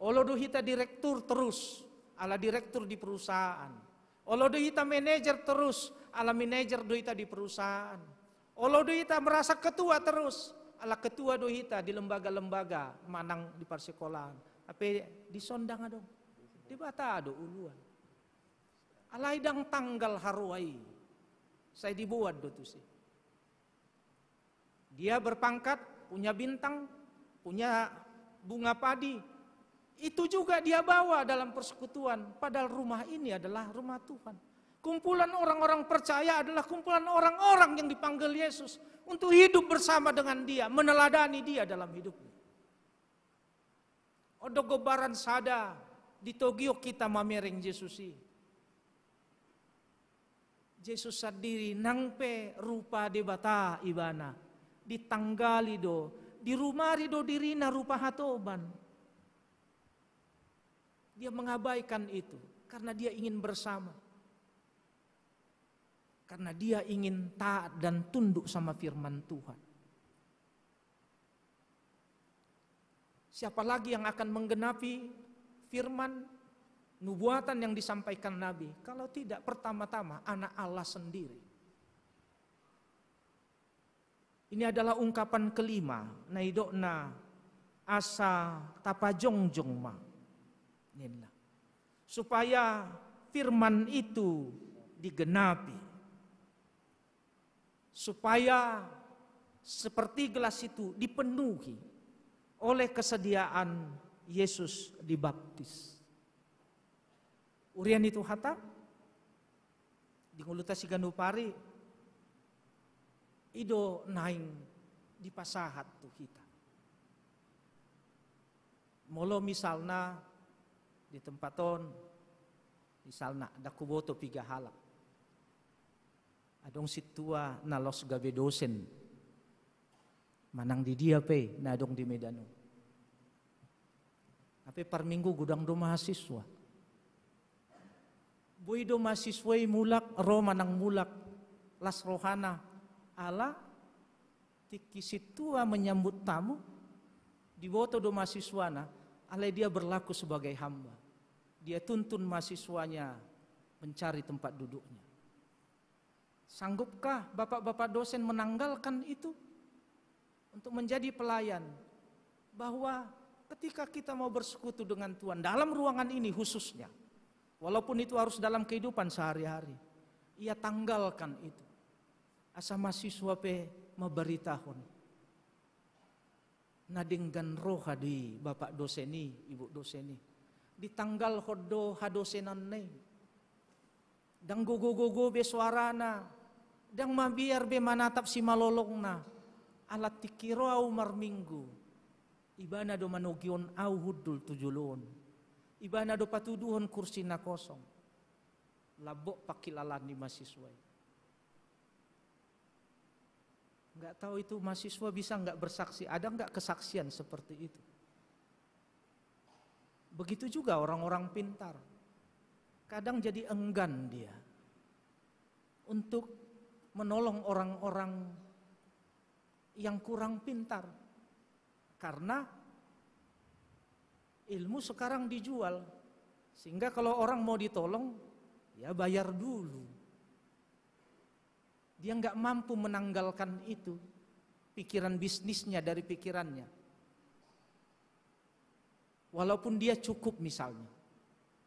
Olo do hita direktur torus, ala direktur di perusahaan. Olo do hita manajer torus, ala manajer do hita di perusahaan. Olo do hita merasa ketua torus, ala ketua do hita di lembaga-lembaga manang di parsikolaan. Hape dison ndang adong. Debata do uluan. Alai ndang tanggal haroa i, sai diboan do tusi. Dia berpangkat, punya bintang, punya bunga padi. Itu juga dia bawa dalam persekutuan, padahal rumah ini adalah rumah Tuhan. Kumpulan orang-orang percaya adalah kumpulan orang-orang yang dipanggil Yesus untuk hidup bersama dengan Dia, meneladani Dia dalam hidupnya. On do gombaran sada, ditogihon hita mamereng Jesus i. Jesus sandiri nang pe rupa Debata ibana, ditanggali do, dirumari do dirina rupa hatoban. Dia mengabaikan itu karena dia ingin bersama. Karena dia ingin taat dan tunduk sama firman Tuhan. Siapa lagi yang akan menggenapi firman nubuatan yang disampaikan Nabi, kalau tidak pertama-tama Anak Allah sendiri? Ini adalah ungkapan kelima, na nidokna asa tapajongjong ma, ninna. Supaya firman itu digenapi. Supaya seperti gelas itu dipenuhi oleh kesediaan Yesus dibaptis. Huria ni Tuhanta, di ngolunta siganup ari, i do naeng dipasahat tu hita. Molo misalna di tempat on, misalna, ndang huboto piga halak. Adong sintua na laos gabe dosen. Manang di dia pe na adong di Medan on. Hape parminggu godang do mahasiswa. Boi do mahasiswa i mulak, ro manang mulak, las rohana, Ala tingki sintua menyambut tamu, diboto do mahasiswana, alai dia berlaku sebagai hamba. Dia tuntun mahasiswanya mencari tempat duduknya. Sanggupkah bapak-bapak dosen menanggalkan itu untuk menjadi pelayan? Bahwa ketika kita mau bersekutu dengan Tuhan dalam ruangan ini khususnya, walaupun itu harus dalam kehidupan sehari-hari, ia tanggalkan itu. Asa mahasiswa pe mambaritahon. Na denggan roha di bapak dosen i, ibu dosen i. Ditanggalhon do hadosenanna i. Ndang gogo-gogo be soarana, ndang mabiar be manatap simalolongna. Ala tingki ro au marminggu, ibana do manogihon au hundul tu jolo on. Ibana do patuduhon kursi na kosong. Lambok pangkilalaan ni mahasiswa i. Nggak tahu itu mahasiswa bisa nggak bersaksi, ada nggak kesaksian seperti itu. Begitu juga orang-orang pintar. Kadang jadi enggan dia untuk menolong orang-orang yang kurang pintar. Karena ilmu sekarang dijual. Sehingga kalau orang mau ditolong, ya bayar dulu. Dia nggak mampu menanggalkan itu, pikiran bisnisnya dari pikirannya. Walaupun dia cukup misalnya,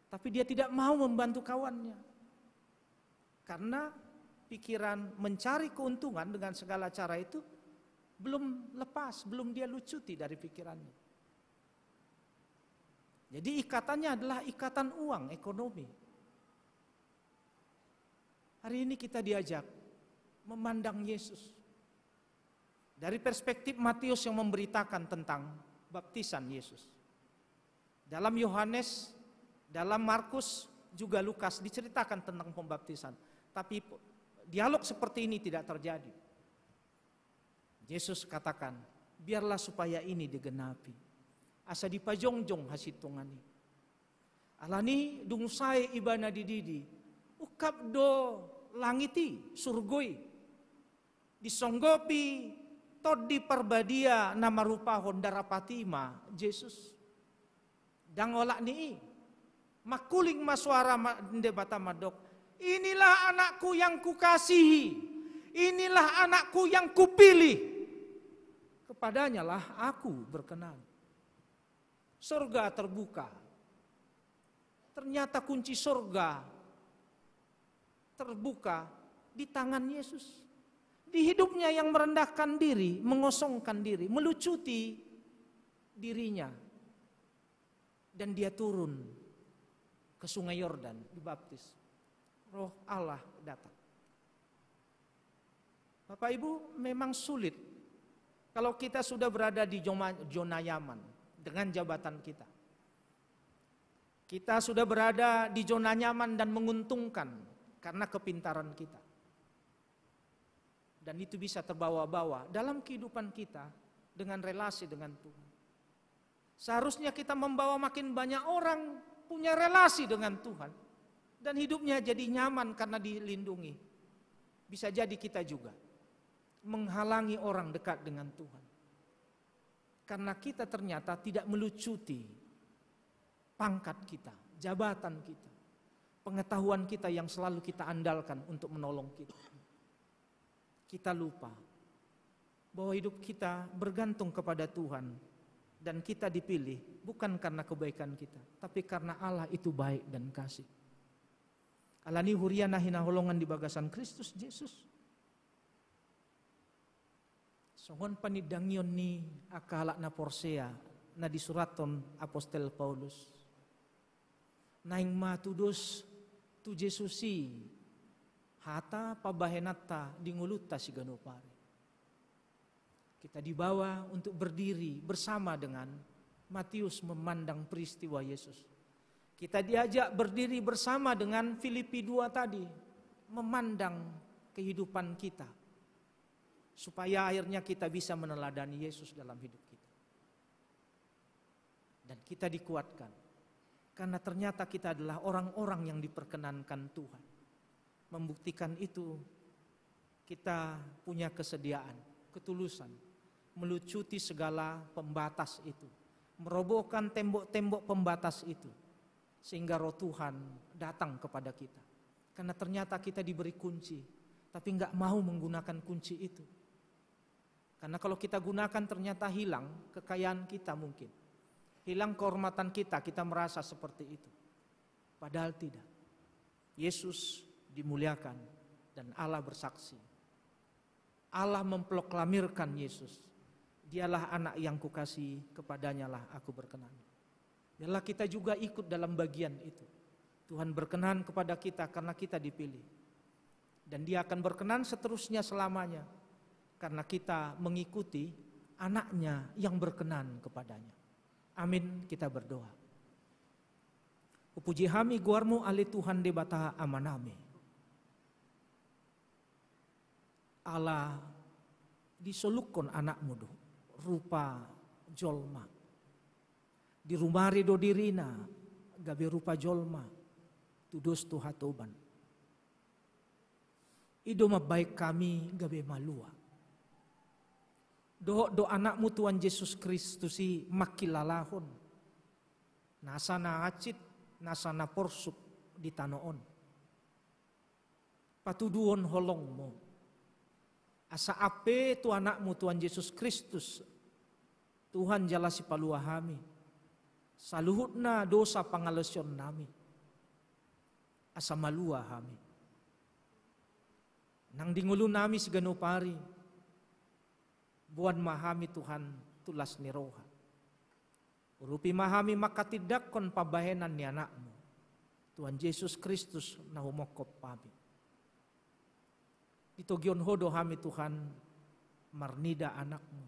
tapi dia tidak mau membantu kawannya. Karena pikiran mencari keuntungan dengan segala cara itu belum lepas, belum dia lucuti dari pikirannya. Jadi ikatannya adalah ikatan uang, ekonomi. Hari ini kita diajak memandang Yesus dari perspektif Matius yang memberitakan tentang baptisan Yesus. Dalam Yohanes, dalam Markus, juga Lukas diceritakan tentang pembaptisan. Tapi dialog seperti ini tidak terjadi. Yesus katakan, "Biarlah supaya ini digenapi. Asa dipajongjong hasintongan i." Alani dung sae ibana dididi, ungkap do langit i, surgo i. Disonggopi Tondi Parbadia na marupahon darapat i ma Jesus. Ndang olat ni i. Mangkuling ma soara ma-, Debata mandok, "Inilah anakku yang kukasihi, inilah anakku yang kupilih. Kepadanyalah aku berkenan." Sorga terbuka. Ternyata kunci sorga terbuka di tangan Yesus. Di hidupnya yang merendahkan diri, mengosongkan diri, melucuti dirinya. Dan dia turun ke Sungai Yordan, dibaptis. Roh Allah datang. Bapak Ibu, memang sulit kalau kita sudah berada di zona, zona nyaman dengan jabatan kita. Kita sudah berada di zona nyaman dan menguntungkan karena kepintaran kita. Dan itu bisa terbawa-bawa dalam kehidupan kita dengan relasi dengan Tuhan. Seharusnya kita membawa makin banyak orang punya relasi dengan Tuhan. Dan hidupnya jadi nyaman karena dilindungi. Bisa jadi kita juga menghalangi orang dekat dengan Tuhan. Karena kita ternyata tidak melucuti pangkat kita, jabatan kita, pengetahuan kita yang selalu kita andalkan untuk menolong kita. Kita lupa bahwa hidup kita bergantung kepada Tuhan dan kita dipilih bukan karena kebaikan kita, tapi karena Allah itu baik dan kasih. Alani huria na hinaholongan di bagasan Kristus Jesus. Songon panindangion ni angka halak na porsea na disurathon apostel Paulus. Naeng ma tudos tu Jesus i hata pambahenanta di ngolunta siganup ari. Kita dibawa untuk berdiri bersama dengan Matius memandang peristiwa Yesus. Kita diajak berdiri bersama dengan Filipi dua tadi, memandang kehidupan kita, supaya akhirnya kita bisa meneladani Yesus dalam hidup kita. Dan kita dikuatkan, karena ternyata kita adalah orang-orang yang diperkenankan Tuhan. Membuktikan itu, Kita punya kesediaan, ketulusan, melucuti segala pembatas itu, merobohkan tembok-tembok pembatas itu, sehingga Roh Tuhan datang kepada kita. Karena ternyata kita diberi kunci, tapi nggak mau menggunakan kunci itu. Karena kalau kita gunakan, ternyata hilang kekayaan kita mungkin. Hilang kehormatan kita, kita merasa seperti itu. Padahal tidak. Yesus dimuliakan dan Allah bersaksi. Allah memproklamirkan Yesus, "Dialah Anak yang Kukasihi, kepadanyalah Aku berkenan." Biarlah kita juga ikut dalam bagian itu. Tuhan berkenan kepada kita karena kita dipilih. Dan Dia akan berkenan seterusnya selamanya karena kita mengikuti Anaknya yang berkenan kepada-Nya. Amin, kita berdoa. Hupuji hami goar-Mu, ale Tuhan Debata Amanami. Ala disolukhon Anak-Mu do rupa jolma. Dirumari do dirina gabe rupa jolma, tudos tu hatoban. I do mambahen hami gabe malua. Dohot do Anak-Mu Tuhan Jesus Kristus i mangkilalahon nasa na hansit, nasa na porsuk di tano on. Patuduhon holong-Mu, asa ampe tu Anak-Mu Tuhan Jesus Kristus, Tuhan jala Sipalua hami, saluhutna dosa pangalaosionnami, asa malua hami. Nang di ngolunami siganup ari, boan ma hami Tuhan tu las ni roha. Urupi ma hami manghatindanghon pambahenan ni Anak-Mu, Tuhan Jesus Kristus na humongkop hami. Ditogihon Ho do hami Tuhan, marnida Anak-Mu,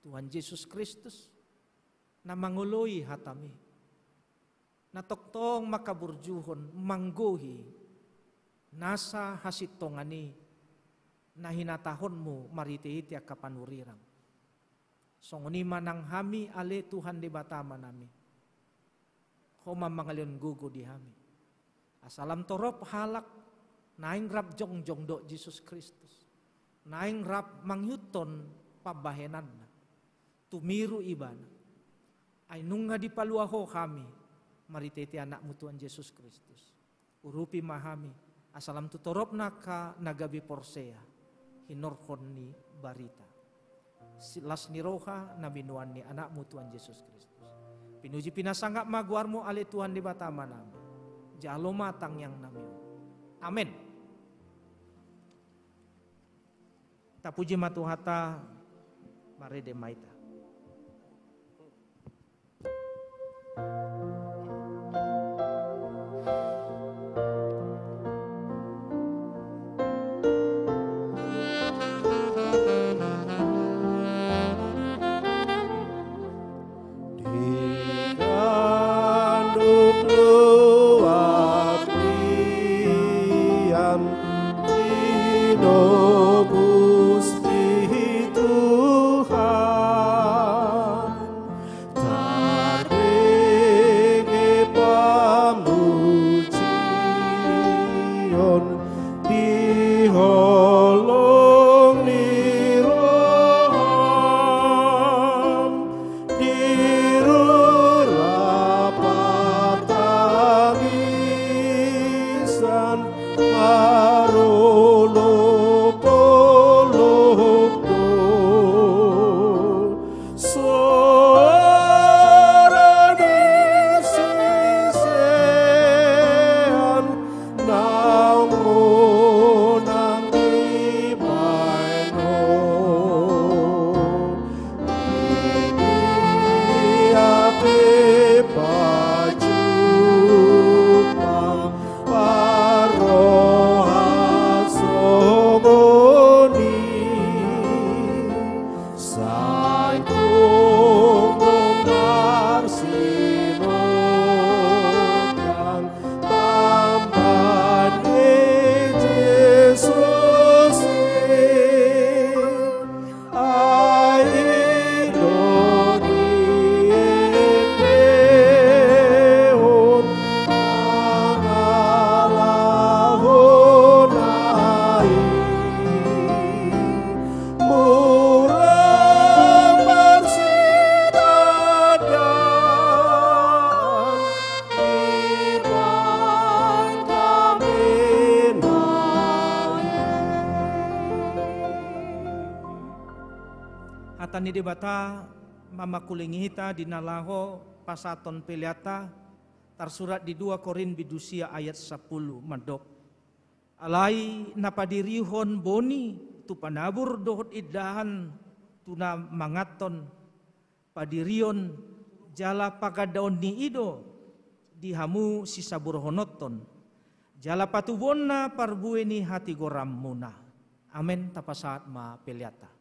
Tuhan Jesus Kristus, na mangoloi hata-Mi, na tongtong manghaburjuhon, manggohi nasa hasintongan i na hinatahon-Mu marhitehite angka panurirang. Songon i ma nang hami, ale Tuhan Debata Amanami. Ho ma mangalehon gogo di hami, asa lam torop halak naeng rap jongjong dohot Jesus Kristus, naeng rap mangihuthon pambahenanna, tumiru Ibana. Ai nunga dipalua Ho hami marhitehite Anak-Mu Tuhan Jesus Kristus. Urupi ma hami, asa lam tu toropna angka na gabe porsea hinorhon ni barita. Si-, las ni roha na binoan ni Anak-Mu Tuhan Jesus Kristus. Pinuji pinasangap ma goar-Mu, ale Tuhan Debata Amanami. Jalo ma tangiangnami on. Amen. Tapuji ma Tuhanta, marende ma hita. Di tanduk luat nian tinobus di Tuhan, tadenge pamujion di holong ni roham, di rura patangisan marolopolop do. Sora ni sisean naung Hata ni Debata mamangkulingi hita di na laho pasahathon peleanta, tarsurat di dua Korint bindu sia ayat sampulu, mandok: Alai na padirihon boni tu panabur dohot indahan tu na manganhon, padirion jala pagandaon ni i do di hamu sisaburhononhon, jala patubuonna parbue ni hatigoranmuna. Amen. Tapasahat ma peleanta.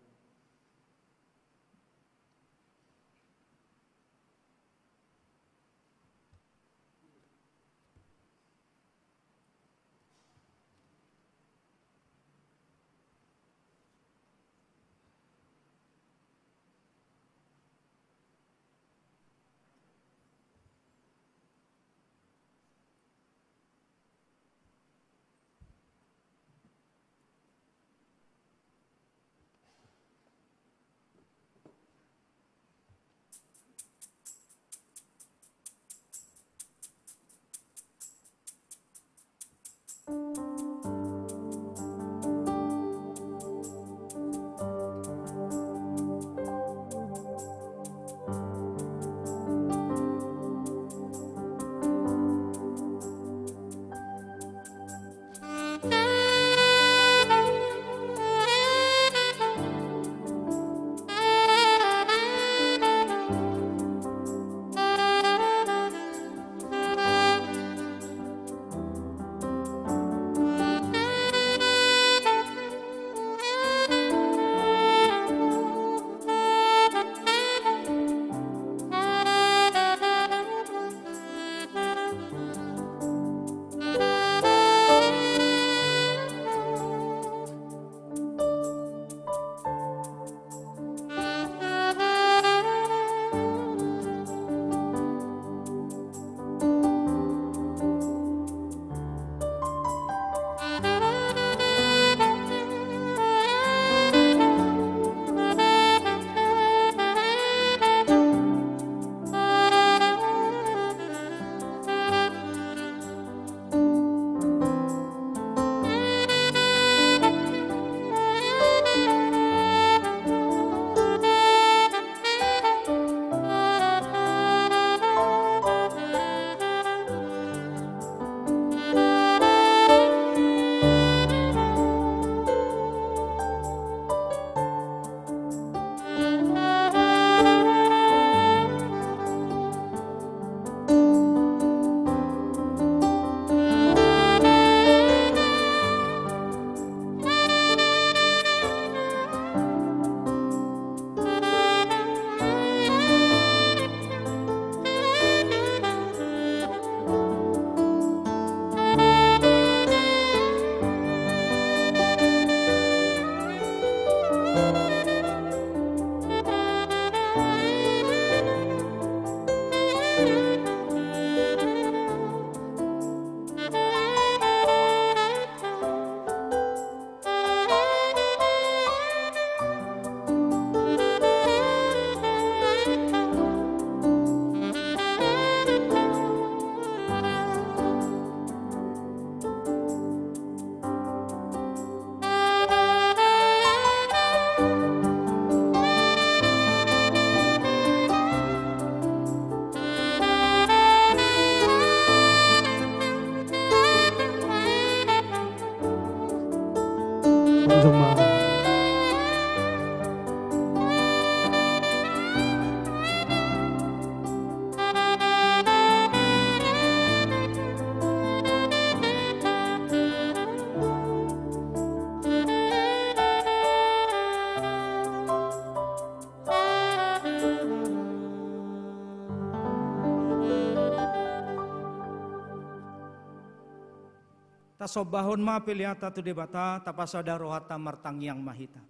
Tasombahon ma peleanta tu Debata, tapasada rohanta, martangiang ma hita.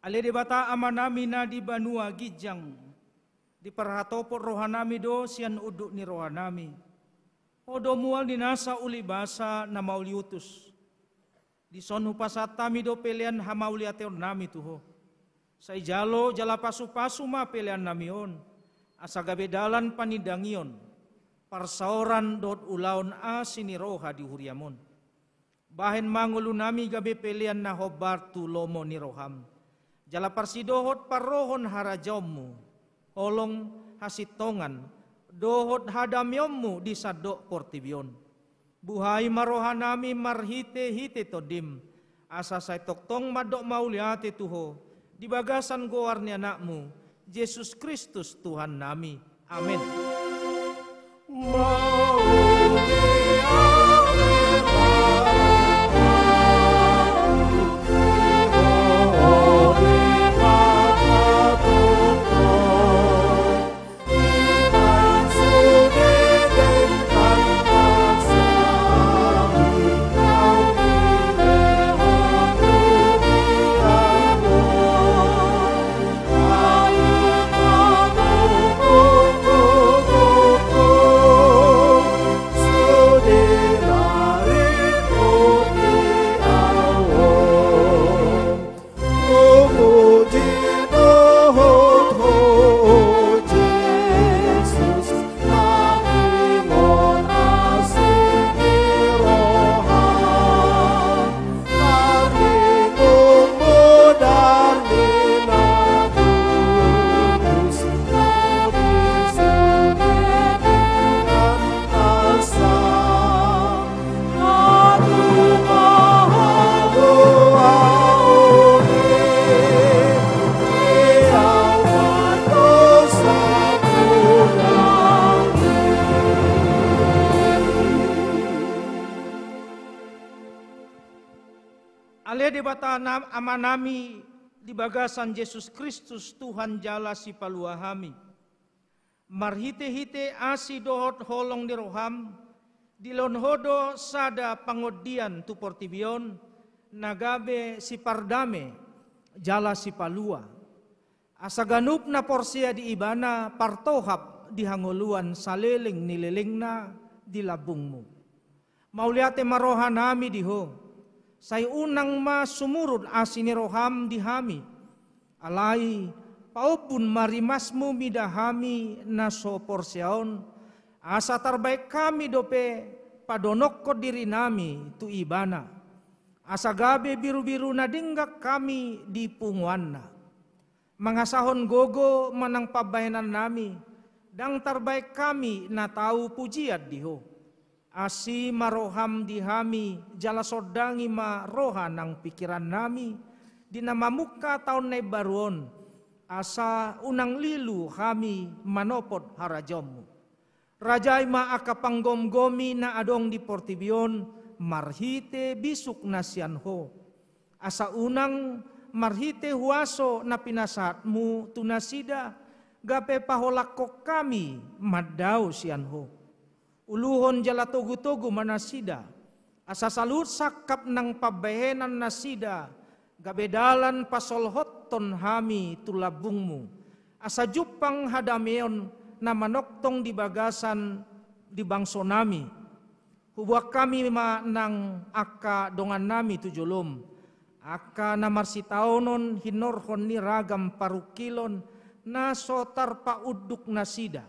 Ale Debata Amanami na di banua ginjang, diparhatopot rohanami do sian unduk ni rohanami. Ho do mual ni nasa ulibasa na mauliutus. Dison hupasahat hami do pelean hamauliateonnami tu Ho. Sai jalo jala pasupasu ma peleannami on, asa gabe dalan panindangion, parsaoran dohot ulaon asi ni roha di huriam on. Bahen ma ngolunami gabe pelean na hombar tu lomo ni roham. Jala parsidohot parrohahon harajaonmu, holong, hasintongan, dohot hadameonmu di sandok portibi on. Buhai ma rohanami marhite-hite Tondim, asa sai tongtong mandok mauliate tu Ho, di bagasan goar ni Anakmu, Jesus Kristus Tuhannami. Amen. Ale Debata nam-, Amanami di bagasan Jesus Kristus, Tuhan jala Sipalua hami. Marhite-hite asi dohot holong ni roham, dilehon Ho do sada pangondian tu portibi on, na gabe sipardame jala sipalua. Asa ganup na porsea di Ibana partohap di hangoluan saleleng ni lelengna di lambungmu. Mauliate ma rohanami di Ho, sai unang ma sumurut asi ni roham di hami. Alai, paombun ma rimasmu mida hami na so porsea on, asa tarbaen hami dope padonokkon dirinami tu Ibana. Asa gabe birubiru na denggan hami di punguanna. Mangasahon gogo manang pambahenannami, ndang tarbaen hami na tau pujian di Ho. Asi ma roham di hami, jala sondangi ma roha nang pingkirannami, di na mamungka taon na imbaru on, asa unang lilu hami manopot harajaonmu. Rajai ma angka panggomgomi na adong di portibi on, marhite bisuk na sian Ho. Asa unang marhite huaso na pinasahatmu tu nasida, gabe paholangkon hami mandao sian Ho. Uluhon jala togutogu ma nasida, asa saluhut sangkap nang pambahenan nasida, gabe dalan pasolhothon hami tu lambungmu, asa jumpang hadameon na manongtong di bagasan di bangsonami. Huboan hami ma nang angka dongannami tu jolom, angka na marsitaonon hinorhon ni ragam parungkilon na so tarpaunduk nasida.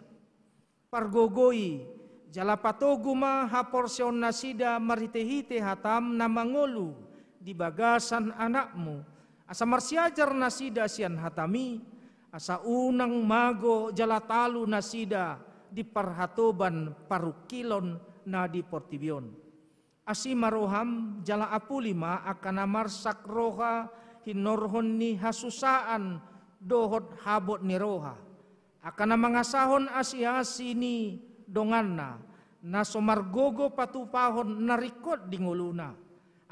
Pargogoi, jala patogu ma haporseaon nasida marhitehite hatam na mangolu di bagasan Anakmu, asa marsiajar nasida sian hatami, asa unang mago jala talu nasida di parhatoban parungkilon na di portibi on. Asi ma roham, jala apuli ma angka na marsak roha hinorhon ni hasusaan dohot habot ni roha. Angka na mangasahon asiasi ni donganna, na so margogo patupahon na ringkot di ngoluna.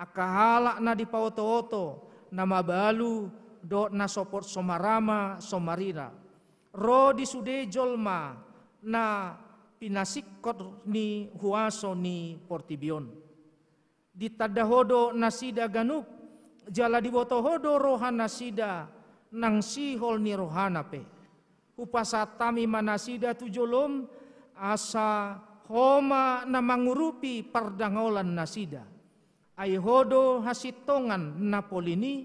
Angka halak na dipaotooto, na mabalu, dohot na sopot so marama, so marira. Ro di sude jolma na pinasingkot ni huaso ni portibi on. Ditanda Ho do nasida ganup, jala diboto Ho do roha nasida nang sihol ni rohana pe. Hupasahat hami ma nasida tu jolom, asa Ho ma na mangurupi pardangolan nasida. Ai Ho do hasintongan na polin i,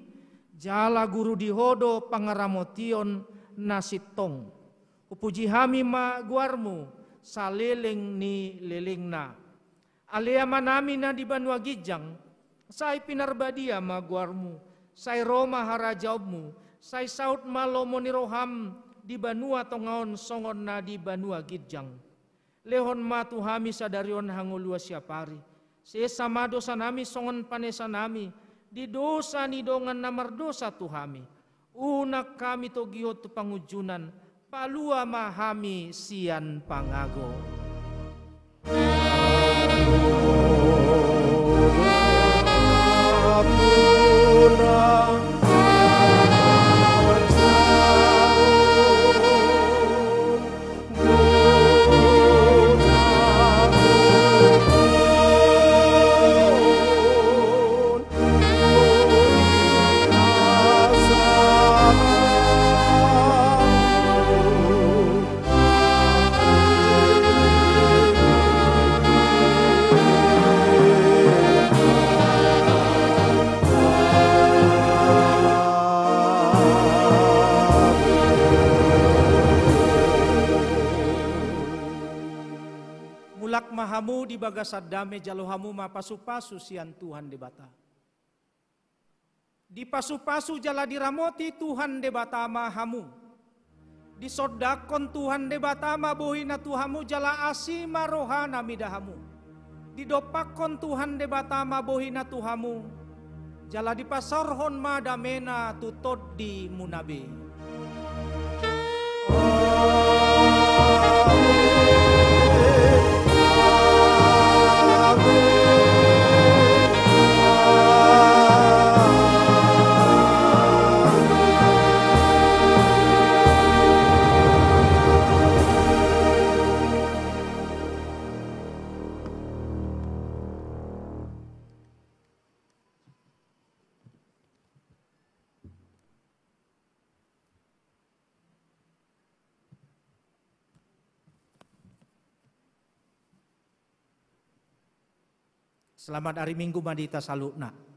jala guru di Ho do pangaramotion na sintong. Hupuji hami ma goarmu saleleng ni lelengna. Ale Amanami na di banua ginjang, sai pinarbadia ma goarmu, sai ro ma harajaonmu, Sai saut ma lomo ni roham di banua tonga on songon na di banua ginjang. Lehon ma tu hami sadari on hangoluan siapari. Sesa ma dosanami songon panesanami di dosa ni dongan na mardosa tu hami. Unang hami togihon tu pangunjunan, palua ma hami sian pangago. Mulak ma hamu di bagasan dame, jalo hamu ma pasupasu sian Tuhan Debata. Dipasupasu jala diramoti Tuhan Debata ma hamu. Disondangkon Tuhan Debata ma bohina tu hamu jala asi ma rohana mida hamu. Didompakkon Tuhan Debata ma bohina tu hamu, jala dipasaorhon ma damena tu tondimuna be. Selamat ari Minggu ma di hita saluhutna.